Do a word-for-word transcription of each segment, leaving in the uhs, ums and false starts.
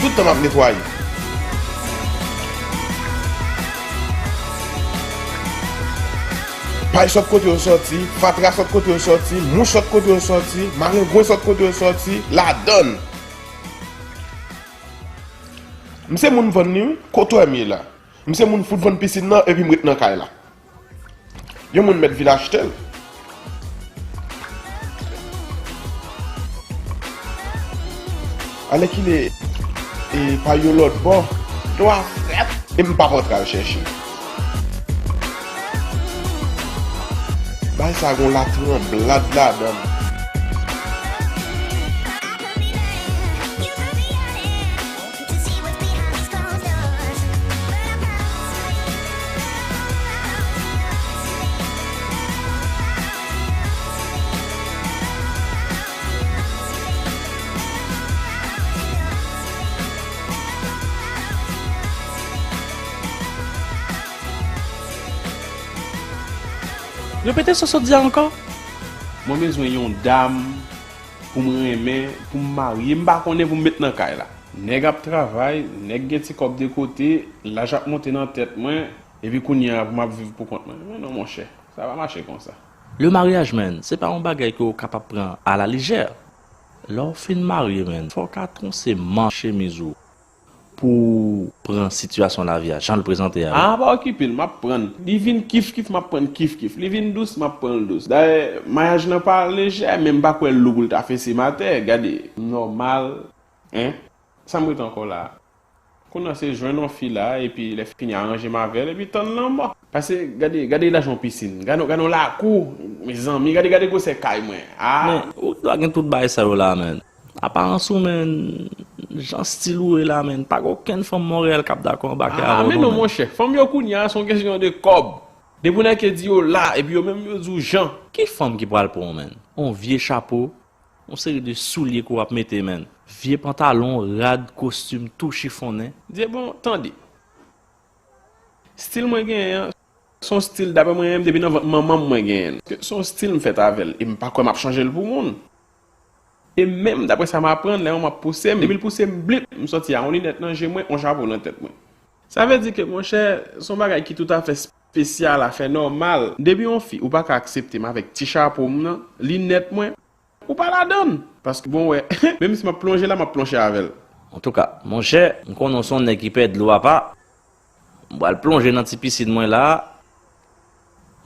Tout tan m ap netwaye. Pay sòt kote yo sòti, fatra sòt kote yo sòti, mouch sòt kote yo sòti, marengwen sòt kote yo sòti, ladann. M se moun vann li, wi. Kote w wè m ye la? M se moun fout vann pisin nan, epi m ret nan kay la. Yon moun mèt vin achte l. Alèkile, e pa yon lòt bò, dwa frèt, e m p ap antre al chèche. Bagay sa gon latranblad ladan l. Repete sa w sot di a ankò. Mwen bezwen yon dam pou m renmen, pou m marye, m pa konnen pou m met nan kay la. Nèg ap travay, nèg gen ti kòb de kote, laj ap monte nan tèt mwen, epi kounye a pou m ap viv pou kont mwen. Men non, monchè, sa pa mache konsa. Le mariage, man, se pa yon bagay ke w kapab pran a la lejè. Lè w fin marye, man, fò w ka twonse manch chemiz ou pou w pran sitiyasyon lavi a, jan l prezante a, wi. Ah, pa okipe l, m ap pran l. Li vin kif kif, m ap pran l kif kif. Li vin dous, m ap pran l dous. Dayè, maryaj lan pa lejè, men m pa kwè l lou pou l ta fese m atè. Gade, nòmal, en. Sa m ret ankò la a? Kounye a se jwenn yon fi la, epi lè fini aranje m avè l, epi tann lanmò. Pase, gade, gade laj yon pisin, gade, gade yon lakou, mezanmi, gade, gade gwosè kay mwen. Ah! Men, ou dwa gen tout bagay sa yo la, man. Aparans ou, man, jan stil ou ye la, man, pa gen okenn fanm Monreyal k ap dakò anbake avè w, non, man. Ah, men non, monchè, fanm yo kounye a, se yon kesyon de kòb. Depi w nèke di yo la, epi yo menm yo di w jan. Ki fanm ki pral pran w, man? Yon vye chapo, yon seri de soulye ke w ap mete, man. Vye pantalon, rad, kostim, tou chifonnen. Dye bon, tande. Stil mwen genyen an, se yon stil, daprè mwen menm, depi nan vant manman m mwen genyen l. Se yon stil m fèt avè l, e m pa kwè m ap chanje l pou moun. E menm, daprè sa m aprann, lè yon m ap pouse m, depi l pouse m, blip, m sòti a yon linèt nan je mwen, yon chapo nan tèt mwen. Sa vle di ke, monchè, se yon bagay ki toutafè espesyal, afè nòmal. Depi yon fi, ou pa ka aksepte m avèk ti chapo m nan, linèt mwen, ou pa ladann. Paske, bon, wè, menm si m ap plonje la, m ap plonje avè l. Antouka, monchè, m konnen w se yon nèg ki pè dlo apa. M pral plonje nan ti pisin mwen la a.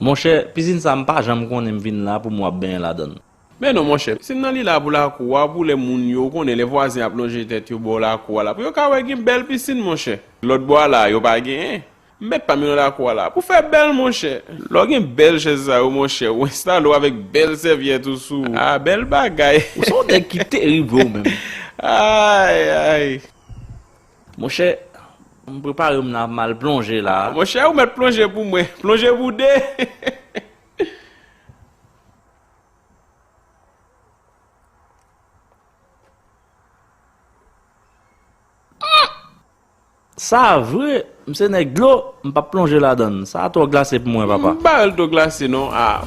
Monchè, pisin sa a m pa janm konnen m vin la pou m wè w ap benyen ladann. Men non, monchè, pisin nan li la pou lakou a, pou lè moun yo, ou konnen, lè vwazen ap lonje tèt yo bò lakou a la, pou yo ka wè gen bèl pisin, monchè. Lòt bò a la, yo pa genyen. M mèt pa m nan lakou a la. Pou fè bèl, monchè. Lè w gen bèl chèz sa yo, monchè, ou enstale w avèk bèl sèvyèt ou sou ou. Ah, bèl bagay. Ou se yon nèg ki terib, wi, ou menm. Ay, ay. Monchè, m prepare m nan, m al plonje la. Monchè, ou mèt plonje pou mwen. Plonje pou de. Sa vre, m se nèg dlo, m p ap plonje ladann. Sa twò glase pou mwen, papa. M pa wè l twò glase, non. Ah.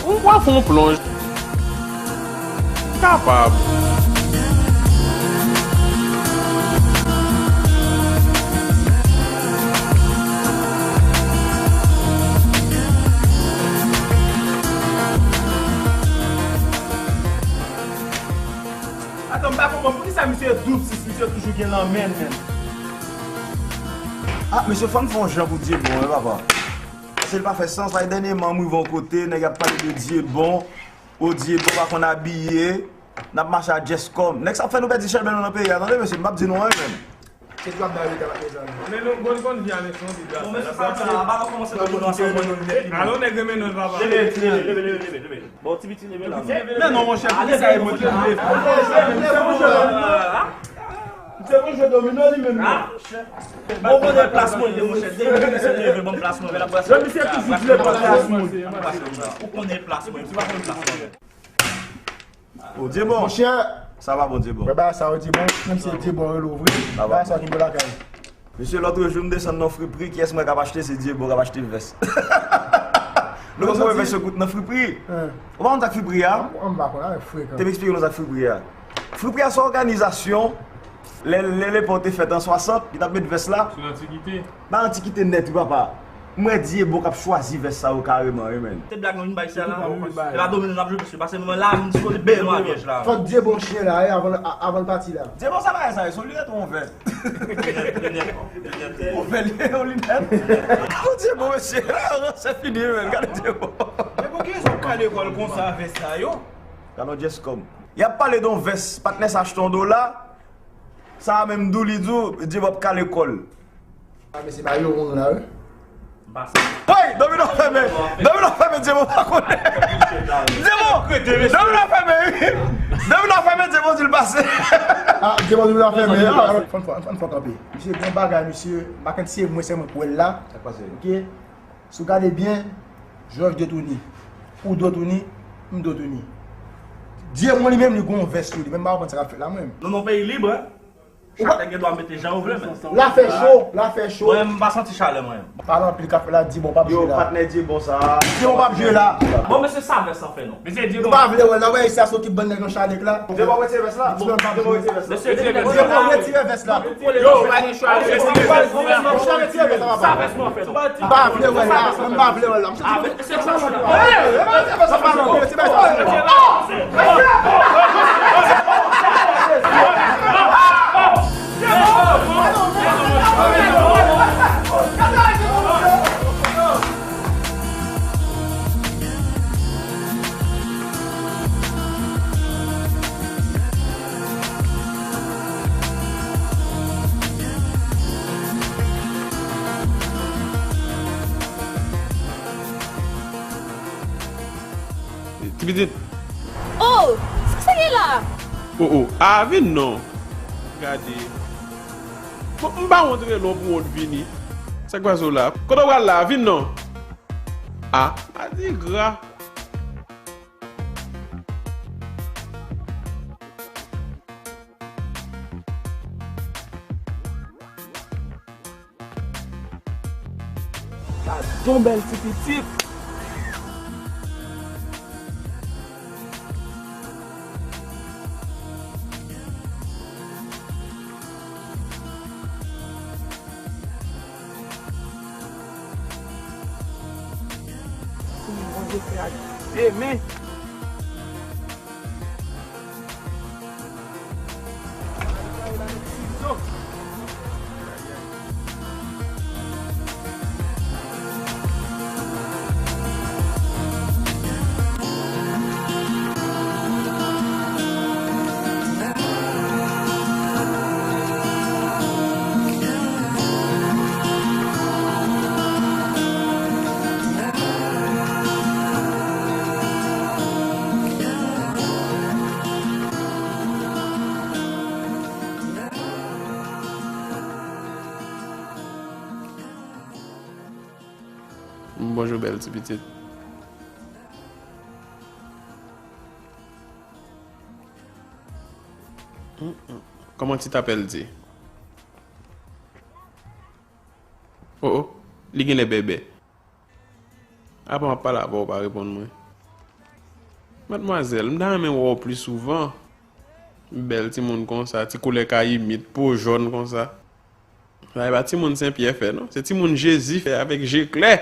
Ou pral fè yon plonj. Kapab. Atann, m pa konprann poukisa misye doub sis, misye toujou gen lanmè l menm. Ah, mesye, fò n fè yon jan pou Dye bon, wi, papa. Paske l pa fè sans, paske dènyèman, m rive yon kote, nèg ap pale de Dye bon, o Dye bon pa konn abiye, n ap mache a djès kòm. Nèg sa ap fè nou pèdi chèlbè nou nan peyi a, tande, mesye, m p ap di nou anyen menm. Se dwa bay yo ta la mezanmi. Men nou konn konn vi a, men se yon vi dwa. Bon, men se pa sa, pa nan kòmanse nan moun ansanm, mwen nou leve. Alò, nèg renmen nou, papa. Leve, leve, leve, leve, leve, leve. Bon, ti piti leve la. Men non, monchè, poukisa e mwen ki leve? Misye konn jwe domino li menm, non. Bon, ou konnen plas mwen ye, monchè. Depi misye leve, ban m plas mwen, men l ap brase. Misye toujou vle pran plas mwen. Ou konnen plas mwen, ou pa konnen plas mwen. Oh, Dye bon. Monchè. Sa va, bon, Dye bon. Mwen, bagay sa yo, Dye bon. Menm si Dye bon rele w vre. Bagay sa ki bon lakay. Mesye, lòt jou, m desann nan fripri, kiyès mwen k ap achte? Se Dye bon k ap achte vès. Nou konn wè vès yo kout nan fripri. Ou pa konn sa k fripri a? M pa konn, a frekan. Te m eksplike nou sa k fripri a. Fripri a se yon òganizasyon, lè, lè lepòk te fèt an swasant, li t ap met vès la. Sou lantikite. Nan antikite nèt, wi, papa. M wè Dyebon k ap chwazi vès sa yo kareman, wi, menn. Se blag nou vin bay sa la. Se pa domine n ap jwe, mesye. Pase mwen la, m disponible, mwen vyèj la. Fòk Dyebon chen la, wi, avan, a- avan l pati la. Dyebon sa bagay sa, e sou linèt ou yon vè? Linèt, linèt, linèt. Yon vè, yon linèt. Bon, Dyebon, mesye, la, se fini, wi, menn. Gade Dyebon. Men pou ki rezon w kale kò l konsa avè sa yo? Gade yon djès kòm. Y ap pale de yon vès, patnè sa achte yon dola. Sa a menm di w, li di w, Dyebon ap kale kò l. Ah, mesye, ba yo wong la, wi. Hey, domino fèmen! Domino fèmen, Dyebon pa konnen. Dyebon! Domino fèmen, wi. Domino fèmen, Dyebon di l pase. Ah, Dyebon domino fèmen. Ah, fòn, fòn, fòn, fòn kanpe. Misye, gen bagay, misye, m pa konn si se mwen sèlman k wè l la. Sa k pase? Ok? Si w gade byen, Jòj dwe touni. Ou dwe touni, m dwe touni. Dyebon li menm, li gen yon vès sou li, men m pa konprann sa k ap fèt la, mwen menm. Nou nan yon peyi lib, wi. Chak nèg gen dwa mete jan yo vle, men. La fè cho, la fè cho. Mwen, m pa santi chalè, mwen. Pale anpil k ap fèt la, Dyebon p ap jwe la. Yo, patnè Dyebon sa. Dyebon p ap jwe la. Bon, mesye, sa vès lan fè non. Mesye, Dyebon. Nou pa vle wè l la, wè, se yon ekip bann nèg nan chalèk la. Dyebon retire vès la. Dyebon p ap jwe. Mesye, Dyebon retire vès la. Dyebon retire vès la. Yo, pa gen chwa, mesye, retire vès la. Sa vès lan fè non. M pa vle wè l la, m pa vle wè l la. Ti pitit. Oh, sa se gen la? Oh, oh, a, vin non. Gade. Bon, m pa wont rele w pou wont vini. Sa k pase w la? Kote w pral la? Vin non. A, a di gra. Gad yon bèl ti pitit. Bondye fè ak de men. Bonjou, bèl ti pitit. Kòman ti t apèl di? Oh, oh, li genlè bèbè. Apa m ap pale avè w, ou pa reponn mwen? Madmwazèl, m ta renmen wè w pli souvan. Bèl timoun konsa, ti koulè kayimit, po jòn konsa. Sa e pa timoun Senpyè fè, non. Se timoun Jezi fè avèk je klè.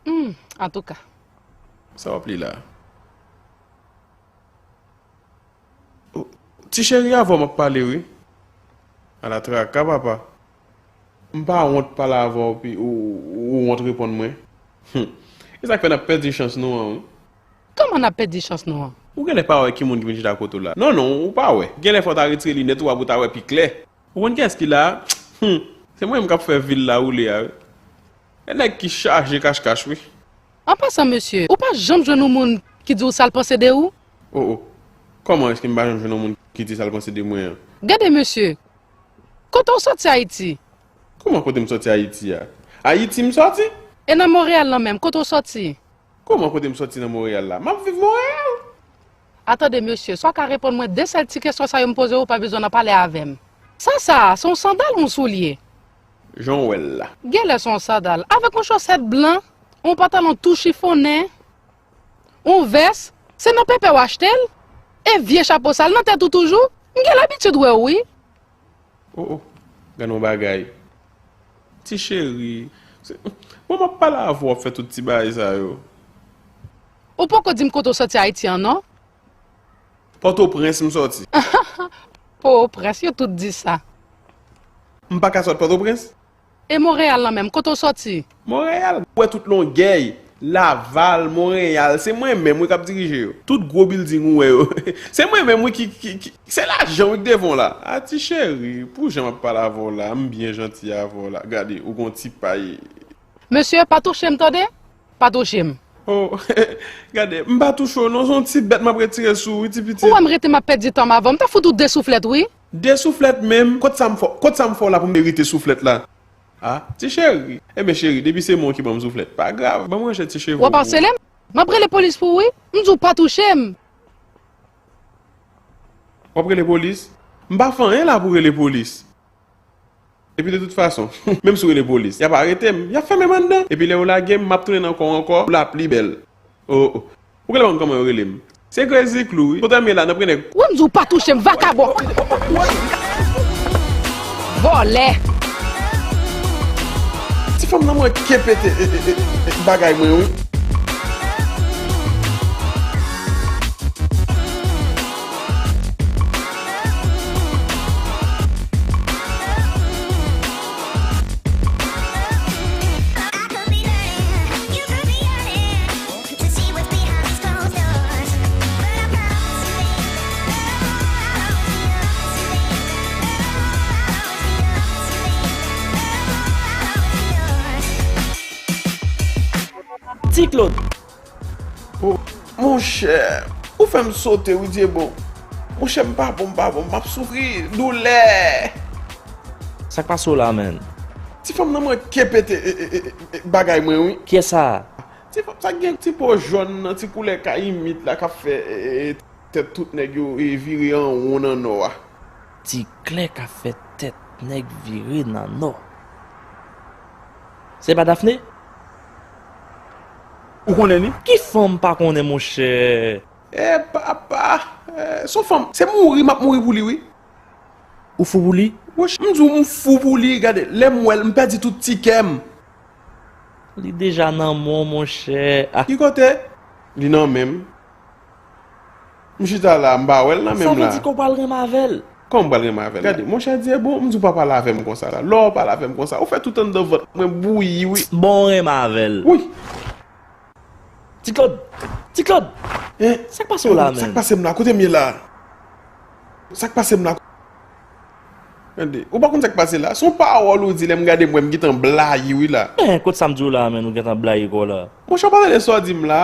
Hmm, antouka. Sa w ap li la? Oh, ti cheri, avè w m ap pale, wi. Ala traka, papa. M pa wont pale avè w, pi ou, ou wont reponn mwen. Hum. E sa k fè n ap pèdi chans nou an, wi. Kòman n ap pèdi chans nou an? Ou genlè pa wè ki moun ki vin chita kote w la. Non, non, ou pa wè. Genlè fò w ta retire linèt ou a pou w ta wè pi klè. Ou konn kiyès ki la a? Hum, se mwen menm k ap fè vil la woule a, wi. E nèg ki chaje kachkach, wi. An pasan, mesye, ou pa janm jwenn yon moun ki di w sa l panse de ou? Oh, oh. Kòman èske m pa janm jwenn yon moun ki di sa l panse de mwen an? Gade, mesye, kote w sòti Ayiti? Kòman kote m sòti Ayiti a? Ayiti m sòti? E nan Monreyal lan menm, kote w sòti? Kòman kote m sòti nan Monreyal la? M ap viv Monreyal. Atande, mesye, si w ka reponn mwen de sèl ti kesyon sa yo m poze w, ou pa bezwen nan pale avè m. Sa sa a, se yon sandal ou yon soulye? Jan w wè l la. Genlè se yon sandal. Avèk yon chosèt blan, yon pantalon tou chifonnen, yon vès, se nan Pepe w achte l? E vye chapo sa l nan tèt ou toujou? M gen labitid wè w, wi. Oh, oh. Gade yon bagay. Ti cheri. Se, bon, m ap pale avè w, w ap fè tout ti bagay sa yo. Ou poko di m kote w soti Ayiti an, non? Pòtoprens m soti. Potoprens, yo tout di sa. M pa ka sot Pòtoprens? E Monreyal lan menm, kote w soti? Monreyal, ou wè tout longèy, Laval, Monreyal, se mwen menm wi k ap dirije yo. Tout gwo bilding ou wè yo, se mwen menm wi ki, ki, ki, se lajan wi k devan w la. A ti cheri, pou jan m ap pale avè w la, m byen janti avè w la. Gade, ou gon ti pay. Mesye, pa touche m tande, pa touche m. Oh, gade, m pa touche w non, se yon ti bèt m ap retire sou ou wi, ti pitit. Ou wè m rete m ap pèdi tan m avè w, m ta fout ou de souflèt wi. De souflèt menm, kot sa m fè, kot sa m fè w la pou m merite souflèt la? A, ti cheri. Enben cheri, depi se mwen ki ban m souflèt, pa grav. Ban m ranje ti cheve w pou ou. W ap asele m? M ap rele polis pou ou wi. M di w pa touche m. W ap rele polis? M pa fè anyen la pou rele polis. Epi de tout fason, menm si w rele polis, y ap arete m, y ap fèmen m anndan. Epi lè yo lage m, m ap tounen nan kò w ankò pou l ap pli bèl. Oh, oh. Ou genlè konn kòman yo rele m. Se Crazy Clou wi. Kote m ye la, n ap gen nèg. Wi, m di w pa touche m, vakabon. Vòlè. Ti fanm nan manke pete, e, e, e, e, bagay mwen wi. Ti Claude. Oh, monchè, ou fè m sote wi Dyebon. Monchè, m pa bon, m pa bon, m ap soufri doulè. Sa k pase w la, menn? Ti fanm nan manke pete, e, e, e, e, bagay mwen wi. Kiyès sa? Ti fanm sa gen ti po jòn nan, ti koulè kayimit la k ap fè, e, e, tèt tout nèg yo, e, vire an won nan nò a. Ti klè k ap fè tèt nèg vire nan nò. Se pa Dafne? Ou konnen ni? Ki fanm pa konnen, monchè? E papa, e, se yon fanm, se mouri m ap mouri pou li wi. Ou fou pou li? Wouch, m di w m fou pou li, gade, lè m wè l, m pèdi tout ti kè m. Li deja nan men w, monchè. Ah. Ki kote? Li nan men m. M chita la, m pa wè l nan men m la. Sa vle di ke w pral renmen avè l? Kòman m pral renmen avè l? Gade, monchè Dyebon, m di w pa pale avè m konsa la. Lè w pale avè m konsa, ou fè tout anndan vant mwen bouyi wi. Bon, renmen avè l. Wi. Ti Claude! Ti Claude! Hein? Sa k pase w la, menn? Sa k pase m la? Kote m ye la? Sa k pase m la? Gade, ou pa konn sa k pase la? Se yon pawòl ou di lè m gade m wè m gentan blayi wi la. Hein, kote sa m di w la, menn, ou gentan blayi kò w la? Monchè, w pa tande sa w di m la?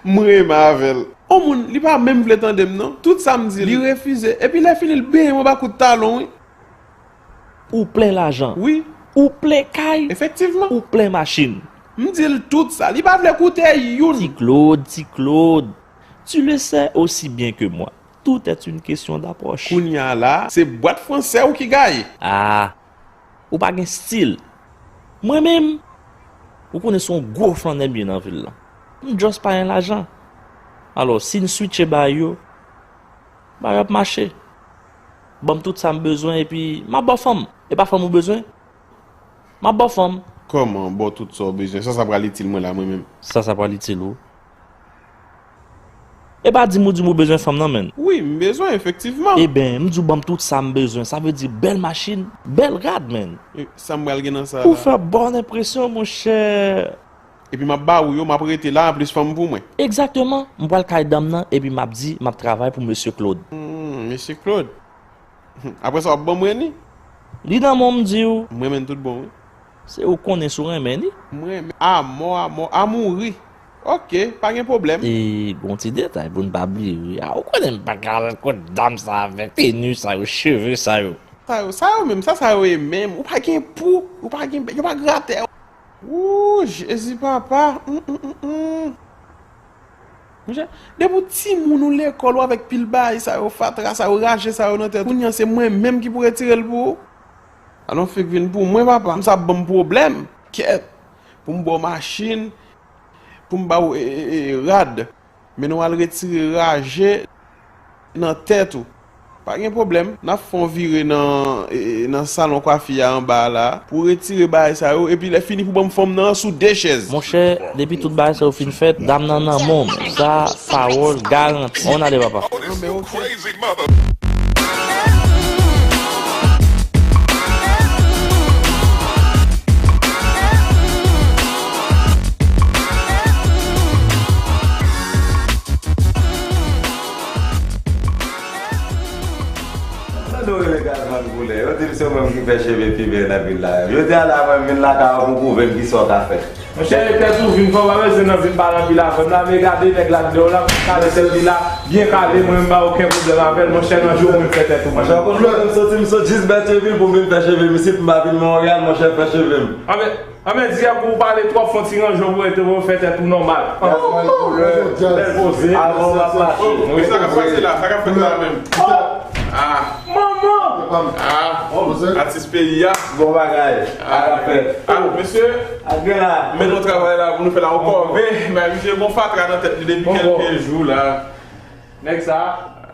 M renmen avè l. On moun, li pa menm vle tande m non. Tout sa m di l, li refize. Epi lè fini, l benyen m anba kout talon wi. Ou plen lajan. Wi. Ou plen kay. Efektivman. Ou plen machin. M di l tout sa. Li pa vle koute youn. Ti Claude, Ti Claude. Tu le sais aussi bien que moi. Tout est une question d'approche. Kounye a la, se bwat fransè ou ki gaye. Ah, ou pa gen stil. Mwen menm, ou konnen se yon gwo flannè m ye nan vil lan. M just pa gen lajan. Alò, si n switche bagay yo, bagay ap mache. Ban m tout sa m bezwen epi m ap ba w fanm. E pa fanm ou bezwen? M ap ba w fanm. Kòman, ba w tout sa w bezwen? Sa sa pral itil mwen la, mwen menm? Sa sa pral itil ou? E pa di m ou di m ou bezwen fanm nan, menn. Wi, m bezwen, efektivman. Eben, m di w ban m tout sa m bezwen. Sa vle di bèl machin, bèl rad, menn. E sa m pral gen nan sa la? Pou fè bòn enpresyon, monchè. Epi m ap ba ou yo, m ap rete la, anplis fanm pou mwen. Egzakteman. M pral kay danm nan, epi m ap di m ap travay pou mesye Claude. Hmm, mesye Claude. Apre sa, w ap ban mwen li? Li nan men w, m di w. M renmen l tout bon, wi. Se ou konnen si w renmen li. M renmen amò, amò, a mouri. Oke, pa gen pwoblèm. E, gon ti detay pou n pa bliye, wi. A, ou konnen m pa ka al kot dam sa avèk teni sa yo, cheve sa yo. Sa yo, sa yo menm, sa, sa yo ye menm. Ou pa gen pou, ou pa gen, yo pa grate w. Wou, Jezi papa. Hum, hum, hum, hum. Monchè, depi w timoun ou lekòl ou avèk pil bagay sa yo, fatra sa yo, raje sa yo nan tèt ou. Kounye a se mwen menm ki pou retire l pou ou. Alon fèk vin pou mwen, papa. M sa ap ban m pwoblèm. Kèt. Pou m ba w machin, pou m ba w, e, e, e, rad. Men nou al retire raje. nan tèt ou. Pa gen pwoblèm, n ap fè yon vire nan, e, e, nan salon kwafi a anba a la, pou retire bagay sa yo, epi lè fini pou ban m fanm nan sou de chèz. Monchè, depi tout bagay sa yo fin fèt, dam nan nan men w. Sa, pawòl garanti. On ale, papa. Tande w rele Gazman Koulè. Yo di m se ou menm ki fè cheve pi bèl nan vil la. Jodi a la, mwen m vin lakay ou pou pwouve m kisa w ka fè. Monchè, e tèt ou vin fè w pa bezwen nan vin pale anpil avè m la, men gade nèg la deyò la, kale tèt li la, byen kale, mwen m pa okenn pwoblèm avè l, monchè, nan jou mwen fè tèt ou. Monchè, ou konn kote m soti, m sot jis Bètyevil pou m vin fè cheve m isit, m pa vin Monreyal, monchè, fè cheve m. Anben, anben, di a pou w pale twòp, fè yon ti ranje w pou rete pou w fè tèt ou nòmal. Bèl poze. Avan w ap mache. Wi, sa k ap pase la, sa k ap fèt la menm. Ah, manman! Ah, atis peyi a. Bon bagay. Ah, mesye. Ak gen la. Men nou travay la pou nou fè la ankò. Men, men misye gon fatra nan tèt li depi kèlke jou la. Nèg sa.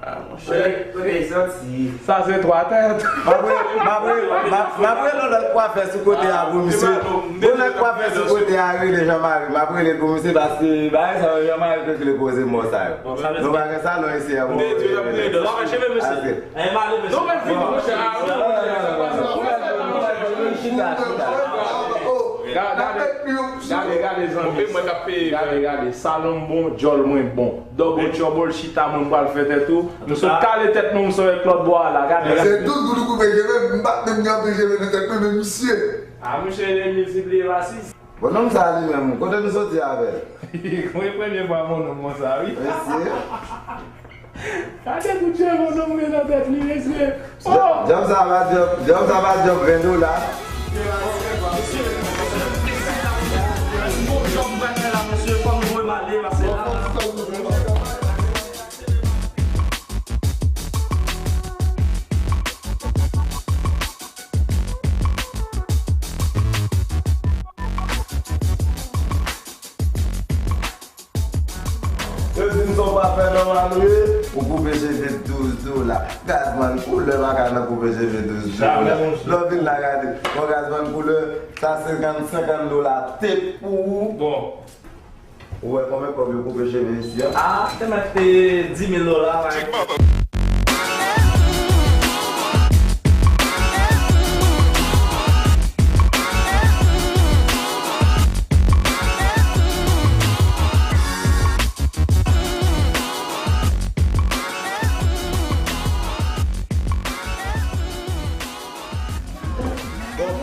Ah, monchè. Kote, kote l soti? Sa se twa tèt. M ap rele, m ap rele, m ap, m ap rele yon lòt kwafè sou kote a pou misye. Yon lòt kwafè sou kote a rele Jean Marie. M ap rele pou misye paske bagay sa yo Jean Marie te vle koze mò sa yo. Nou pa gen salon isi a pou. Gade, gade, gade, zanmi. Gade, gade, salon m bon, djòl mwen bon. Double trouble, chita mwen m pral fè tèt ou. M sot kale tèt mwen, m sot wè Claude Bois la, gade. Se douz goud ou koupe cheve m, m pa t menm gen anpil cheve nan tèt mwen, men misye. Ah, misye, li miltipliye pa sis. Bon, nonm sa li menm, kote nou soti avè l? Mwen premye fwa m wè nonm konsa, wi. Mesye. Gade kout cheve nonm gen nan tèt li, mesye. Oh! Djòb sa va djòb, djòb sa va djòb ven dola. Yo di m se yon pafè nòmal ou ye, ou koupe cheve douz dola. Gazman Koulè pa ka nan koupe cheve douz dola. Lè w vin la gade, bon, Gazman Koulè, sa senkant, senkant dola tep pou ou. Bon. Ou wè konbyen kòb yo koupe cheve isi a? Ah, te mèt peye dis mil dola, pa egzanp. Bon,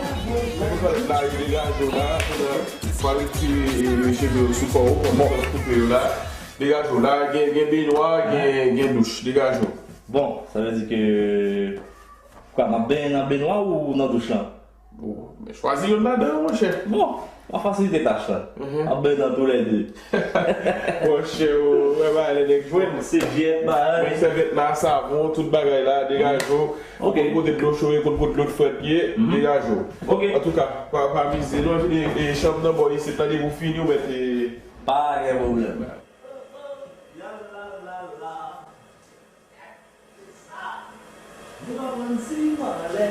pou fè la, yo degaje w la, kounye a, w a retire, e, cheve yo sou kò w, kòm w koupe yo la. Degaje w la, gen, gen benwa, gen, gen douch. Degaje w. Bon, sa vle di ke, kwa, m ap benyen nan benwa ou nan douch lan? Bon, men chwazi youn ladan yo, monchè. Bon, m ap fasilite tach lan. M ap benyen nan toulède. Monchè, ou wè bagay lè nèg jwenn. Se vyèt bagay. Mwen sèvyèt la, savon, tout bagay la, degaje w. Ok. Ou konn kote dlo cho ye, konn kote dlo frèt ye, degaje w. Ok. Antouka, pa, pa mize non, e, e, chanm nan bò isit, tande pou fini, ou mèt, e, pa gen pwoblèm. Nou pa konn si m anlè,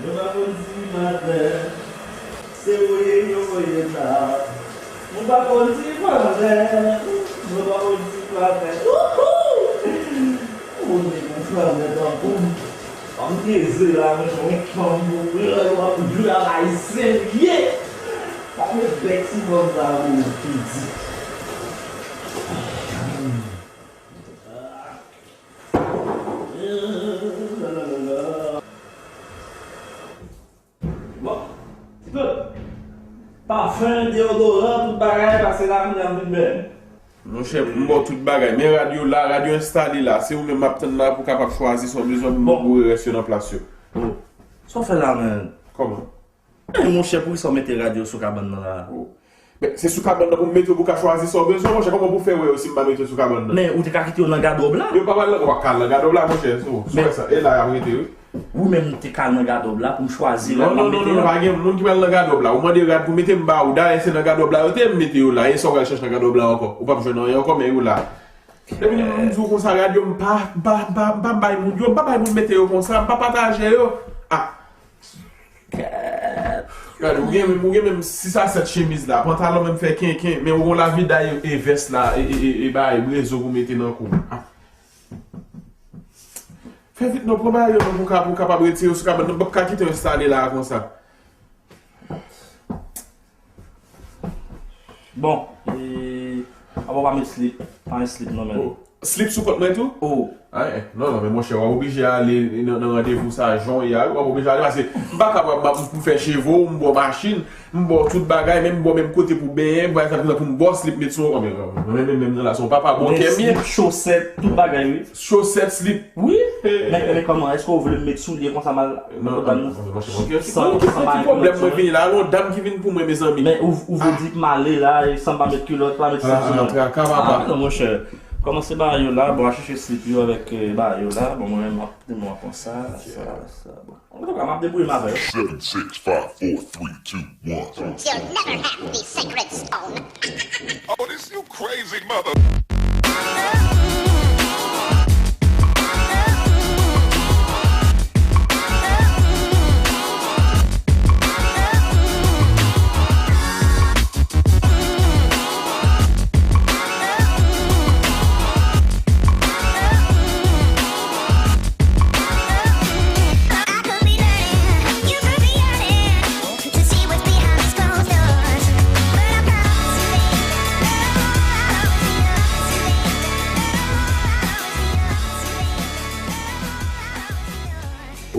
nou pa konn si m atè, se voye yo voye m la. Nou pa konn si m anlè, nou pa konn si m atè. Wouhou! Ou nèg ou flanbè tankou m. Fanm eze la, men mwen fanm pou w, w ap jwe ak Ayisyen, ye! Pa met bèk sou fanm sa pou w, piti. Bon, ti Claude, pafen, deyodoran, tout bagay, pase la, kounye a m vin bèl. Monchè, m ba w tout bagay. Men rad yo la, rad yo enstale la. Se ou menm m ap tann la pou w kapab chwazi sa w bezwen pou m boure rès yo nan plas yo. Oh. Sa w fè la, menm? Kòman? Men monchè, poukisa w mete rad yo sou kabann nan la? Oh. Men, se sou kabann nan pou m mete yo pou w ka chwazi sa w bezwen, monchè. Kòman pou w fè wè yo si m pa mete yo sou kabann nan? Men ou te ka kite yo nan gadwòb la. Yo pa pral nan, w ap ka al nan gadwòb la, monchè. Se w, se w wè sa. E la y ap rete, wi. Wi, men m te ka al nan gadwòb la pou m chwazi rad m ap mete yo. Non, non, non, non, pa gen moun ki pral nan gadwòb la. Ou mande rad pou mete, m ba ou. Dayè, se nan gadwòb la yo te ye m mete yo la. E sa w pral chèche nan gadwòb la ankò? Ou p ap jwenn anyen ankò, men yo la. Depi m di w konsa, rad yo, m pa, m pa, m pa, m pa bay moun yo, m pa bay moun mete yo konsa, m pa pataje yo. Ah. Gade, ou gen menm, ou gen menm sis a sèt chemiz la, pantalon menm fè kenken, men ou gon laviday e, e vès la, e, e, e, e bay brezo pou mete nan kou. Ah. Fè vit non, pran bagay yo non pou ka, pou kapab retire yo sou kabann nan, m p ap ka kite yo enstale la a konsa. Bon, e, apa w pa met slip, pa met slip non, men. Oh, slip sou kont mwen tou? Oh. Ah, eh, non, non, men monchè, w ap oblije ale nan, nan randevou sa, jan w ye a, wi, w ap oblije ale, paske m pa kapab, m ap, m fè cheve w, m ba w machin, m ba w tout bagay, menm m ba w menm kote pou benyen, m pa ka pou m ba w slip met sou, men, men, men, men, men, la, se yon papa bon kè m ye. Slip, chosèt, tout bagay, wi. Chosèt, slip. Wi. Men, men kòman, èske w vle m met soulye konsa m al? Non, non, non, monchè, monchè, ki, ki, ki pwoblèm mwen vini la? Yon dam ki vin pou mwen, mezanmi. Men ou, ou vle di m ale la, e san m pa met kilòt, pa met slip sou mwen? Traka, papa. Ah, non, monchè. Kòmanse ba yo la, bon, al chèche slip yo avèk, eh, ba yo la. Bon, mwen menm, m ap, mwen konsa, sa, sa, bon. Antouka, m ap debouye m avè yo. Seven, six, five, four, three, two, one. You'll never have the sacred stone. Oh, this you crazy mother.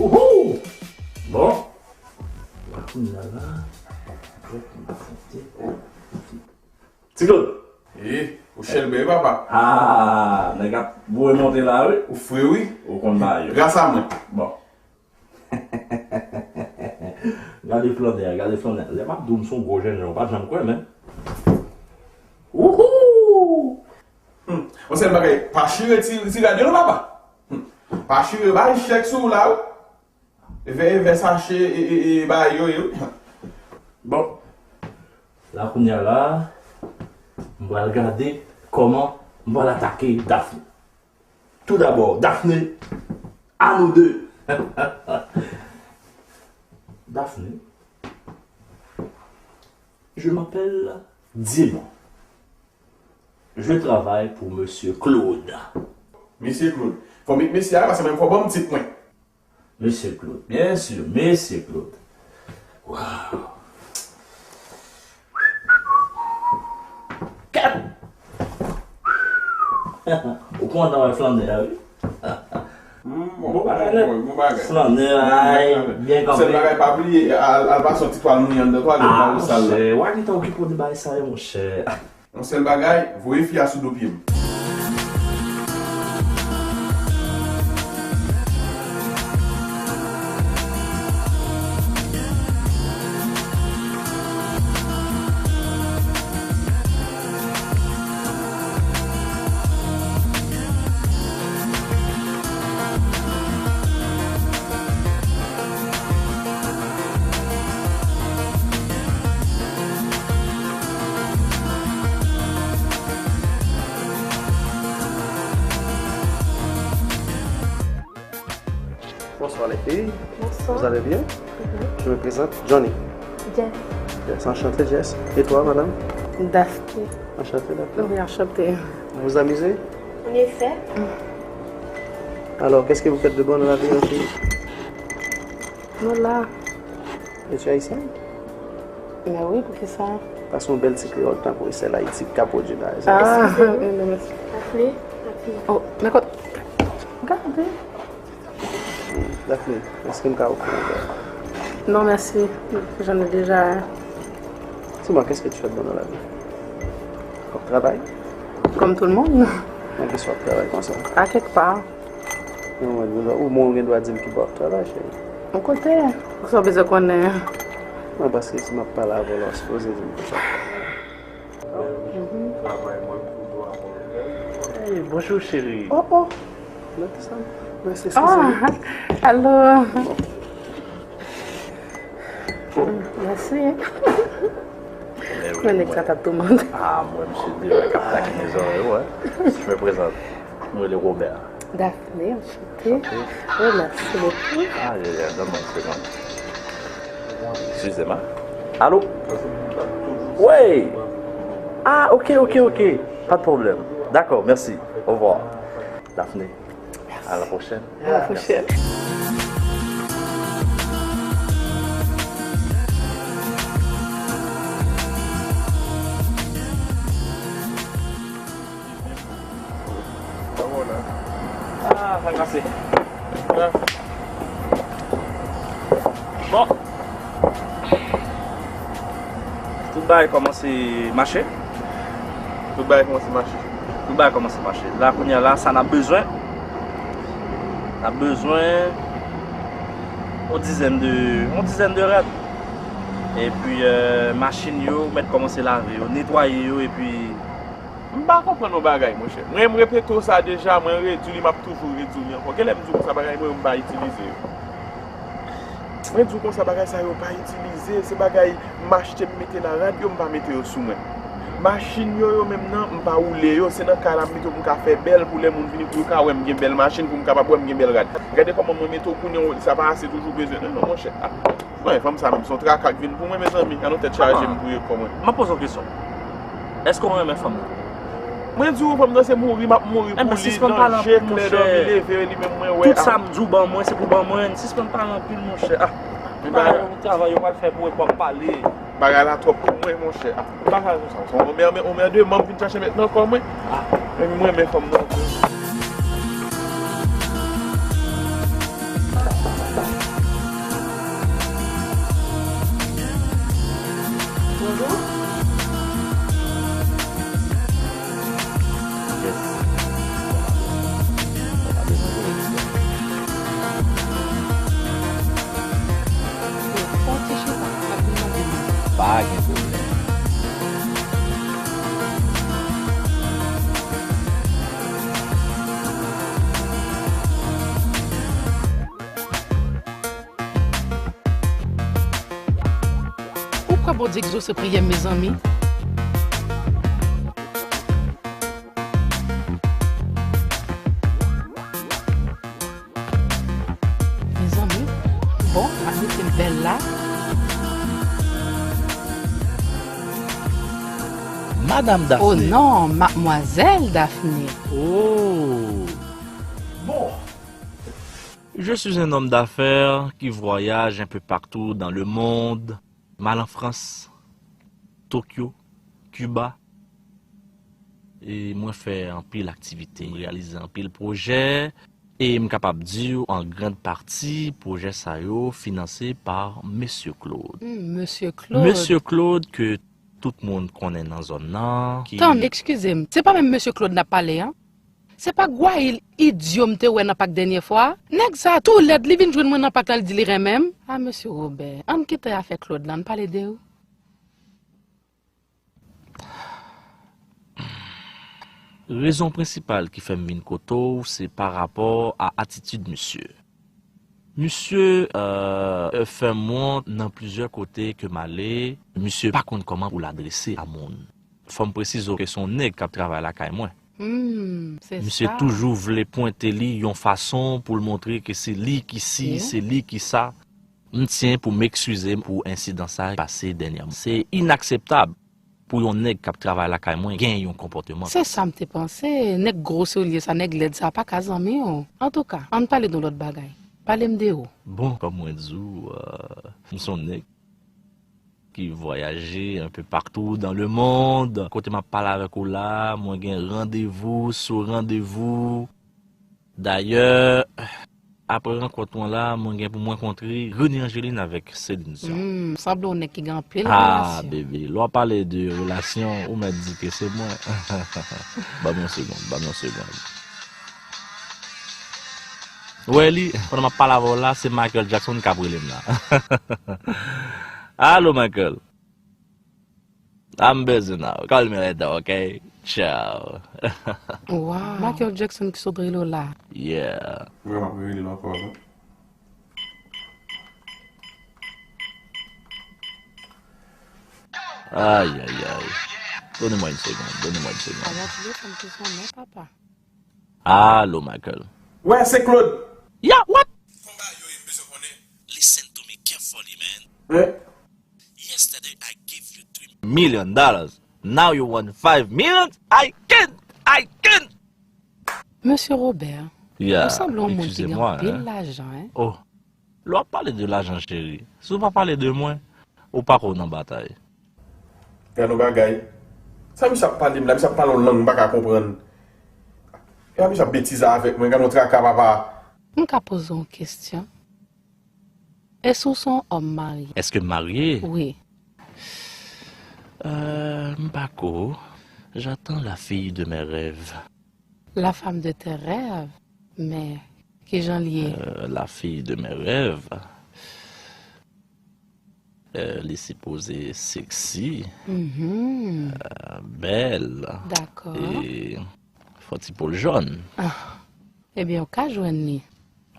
Wouhou! Bon. Kounye a la, jwèt m ap fè. Ti Claude. Wi, ou chèlbè wi papa. Ah, nèg ap voye monte la wi. Ou fre wi. Ou konn bagay yo. Gras a mwen. Bon. Gade flannè a, gade flannè a. Lè m ap di w m se yon gwo jènjan, ou pa t janm kwè menm. Wouhou! Hmm. Yon sèl bagay, pa chire ti, ti rad yo non papa. Hmm. Pa chire, bay chèk sou ou la wi. Veye vè sache e, e, e bagay yo ye wi. Bon. La kounye a la, m pral gade kòman m pral atake Daphné. Tout d'abord, Daphné, à nous deux. Daphné, je m'appelle Dimon. Je travaille pour Monsieur Claude. Mesye Claude. Fò m met mesye a, paske mwen fò ban m tit mwen. Mesye Claude, byen si, Mesye Claude. Waw. Kat! Ou kontan wè flannè a, wi. Hmm, bon, bon bagay, bon, bon bagay. Flannè a, byen kanpe. Sèl bagay, pa bliye, al, al pase yon ti twal mouye anndan twalèt la, ou sal la. Ah, monchè, w a gentan okipe w de bagay sa yo, monchè. Yon sèl bagay, voye fi a sou do pye m. Bonsoir les filles. Bonsoir. Vous allez bien? Mhm. Je me présente, Johnny. Jess. Jess, enchanté, Jess. Et toi, madame? Daphné. Enchanté, Daphné. Oui, enchanté. Vous vous amusez? On essaie. Alors, qu'est-ce que vous faites de bon dans la vie, les filles? Nou la. Es-tu haïtienne? Mè wi, poukisa? Pase yon bèl ti kreyòl tankou sèl Ayiti k ka pwodui la. Ah, eskize m. Daphné, Daphné. Oh, men kot, gade. Daphné, est-ce que m ka ofri yon vè? Non, merci. J'en ai déjà un. Dis-moi, qu'est-ce que tu fais de bon dans la vie? Ou ap travay? Comme tout le monde. Nan ki sa w ap travay konsa? À quelque part. Non, mwen, ou, ou, mwen, ou gen dwa di m ki bò w ap travay, cheri. Yon kote. Sa w bezwen konnen? Non, paske si m ap pale avè w la, w sipoze di m ki sa. Mhm. Hey, bonjou, cheri. Oh, oh. Mèt sa. Mèsi, eskize m. Oh, alo. Mèsi. Lè Mwen nèg sa t ap toumante. Ah, mwen, misye deja k ap takine zòrèy ou, hein. Je me présente. Mwen rele Robert. Daphné, enchanté. Enchanté. Oh, merci beaucoup. Ah, yeah, yeah, donne-moi une seconde. Excusez-moi. Allô? Oui. Ah, ok, ok, ok. Pas de problème. D'accord, merci. Au revoir. Daphné, à la prochaine. À la prochaine. Ah, sa kase. Bon. Tout bagay kòmanse mache. Tout bagay kòmanse mache. Tout bagay kòmanse mache. La, kounye a la, sa n ap bezwen. N ap bezwen yon dizèn de, yon dizèn de rad. Epi, euh, machin yo mèt kòmanse lave yo, netwaye yo, epi M pa konprann yon bagay, monchè. Mwen, m repete w sa deja, mwen redi w li, m ap toujou redi w li ankò. Genlè m di w konsa bagay mwen yo m pa itilize yo. Mwen di w konsa bagay sa yo pa itilize, se bagay m achte m mete la, rad yo m pa mete yo sou mwen. Machin yo, yo menm nan, m pa woule yo, se nan kay la m mete yo pou m ka fè bèl, pou lè moun vini pou yo ka wè m gen bèl machin, pou m kapab wè m gen bèl rad. Gade kòman mwen mete w kounye a, sa pa ase toujou bezwen. Non, non, monchè. Ah. Mwen, fanm sa menm, se yon traka k vin pou mwen, mezanmi. An nou tèt chaje, m touye kò mwen. M ap poze w kesyon. Èske w renmen fanm nan? Mwen di w, fanm nan se mouri, m ap mouri pou li. Danje klè dòmi leve, li menm mwen wè. Tout sa m di w ban mwen, se pou ban mwen. Sispann pale anpil, monchè. Ah, m pa wè yon travay yo pral fè pou w epi w ap pale. Bagay la twòp pou mwen, monchè. Ah, m pa ka konsa. Se yon mè, mè, yon mè de manm vin chache met nan kò mwen. Ah. Epi m renmen fanm nan tou. Bonjou. Yes. Pa gen pwoblèm. Ou kwè Bondye egzose priyè m, mezanmi? Mezanmi, bon, m ap mete l bèl la. Madame Daphné. Oh non, mademoiselle Daphné. Oh. Bon. Je suis un homme d'affaires qui voyage un peu partout dans le monde. M al an Frans, Tokyo, Kiba, e mwen fè anpil aktivite, m reyalize anpil pwojè, e m kapab di w, an grand pati, pwojè sa yo finanse pa Mesye Claude. Hmm, Mesye Claude. Mesye Claude ke tout moun konnen nan zòn nan, ki... Tann, eskize m, se pa menm Mesye Claude n ap pale an? Se pa gwayil idyo m te wè nan pak dènye fwa a? Nèg sa tou lèd, li vin jwenn mwen nan pak la, li di li renmen m. A, mesye Wobè, ann kite afè Claude la, ann pale de ou. Rezon prensipal ki fè m vin kote w, se pa rapò a atitid misye. Misye, euh, fè m wont nan plizyè kote ke m ale. Misye pa konn kòman pou l adrese a moun. Fò m presize w ke se yon nèg k ap travay lakay mwen. Hmm, se sa. Misye toujou vle pwente li yon fason pou l montre ke se li ki si, se li ki sa. M tyen pou m eskize m pou ensidan sa ki pase dènyèman. Se inakseptab pou yon nèg k ap travay lakay mwen gen yon konpòteman. Se sa m te panse. Nèg gwosè w ye sa, nèg lèd sa pa ka zanmi w. Antouka, ann pale de yon lòt bagay. Pale m de ou. Bon, kòm mwen di w, euh, m se yon nèg ki vwayaje un peu partout dans le monde. Kote m ap pale avèk ou la, mwen gen randevou sou randevou. Dayè, apre rankont mwen la, mwen gen pou mwen rankontre René Angeline avèk Céline Dion. Hmm, sanble yon nèg ki gen anpil relasyon. Ah, bebe, lè w pale de relasyon, ou mèt di ke se mwen. Ban m yon segonn, ban m yon segonn. Ou wè li, pandan m ap pale avè w la, se Michael Jackson k ap rele m la. Alo, Michael. I'm busy now. Call me later, okay? Ciao. Wow. Michael Jackson ki sot rele w la. Yeah. Vrèman, m rele l ankò, non. Ay, ay, ay. Donnez-moi une seconde, donnez-moi une seconde. Avan telefòn ki sonnen, papa. Alo, Michael. Ouais, c'est Claude. Yeah, what? Konba yo ye, m bezwen konnen. Listen to me carefully, man. Ouais. Yesterday I gave you three million dollars. Now you want five million? I can't! I can't! Mesye Robert, yeah, ou sanble yon moun ki gen anpil lajan, hein? Oh, lè w ap pale de lajan, cheri, si w pa pale de mwen, ou pako nan batay. Gad yon bagay. Sa misye ap pale m la, misye ap pale yon lang m pa ka konprann. E a misye ap betize avèk mwen, gad yon traka papa. M ka poze w yon kesyon? Èske w se yon òm marye? Èske m marye? Wi. Euh, m pa ko. J'attends la fille de mes rêves. La femme de tes rêves? Men, kijan l ye? Euh, la fille de mes rêves. Euh, li sipoze sexy, mhm, euh, bèl. Dakò. E fò ti po l jòn. Ah. Ebyen, ou ka jwenn li.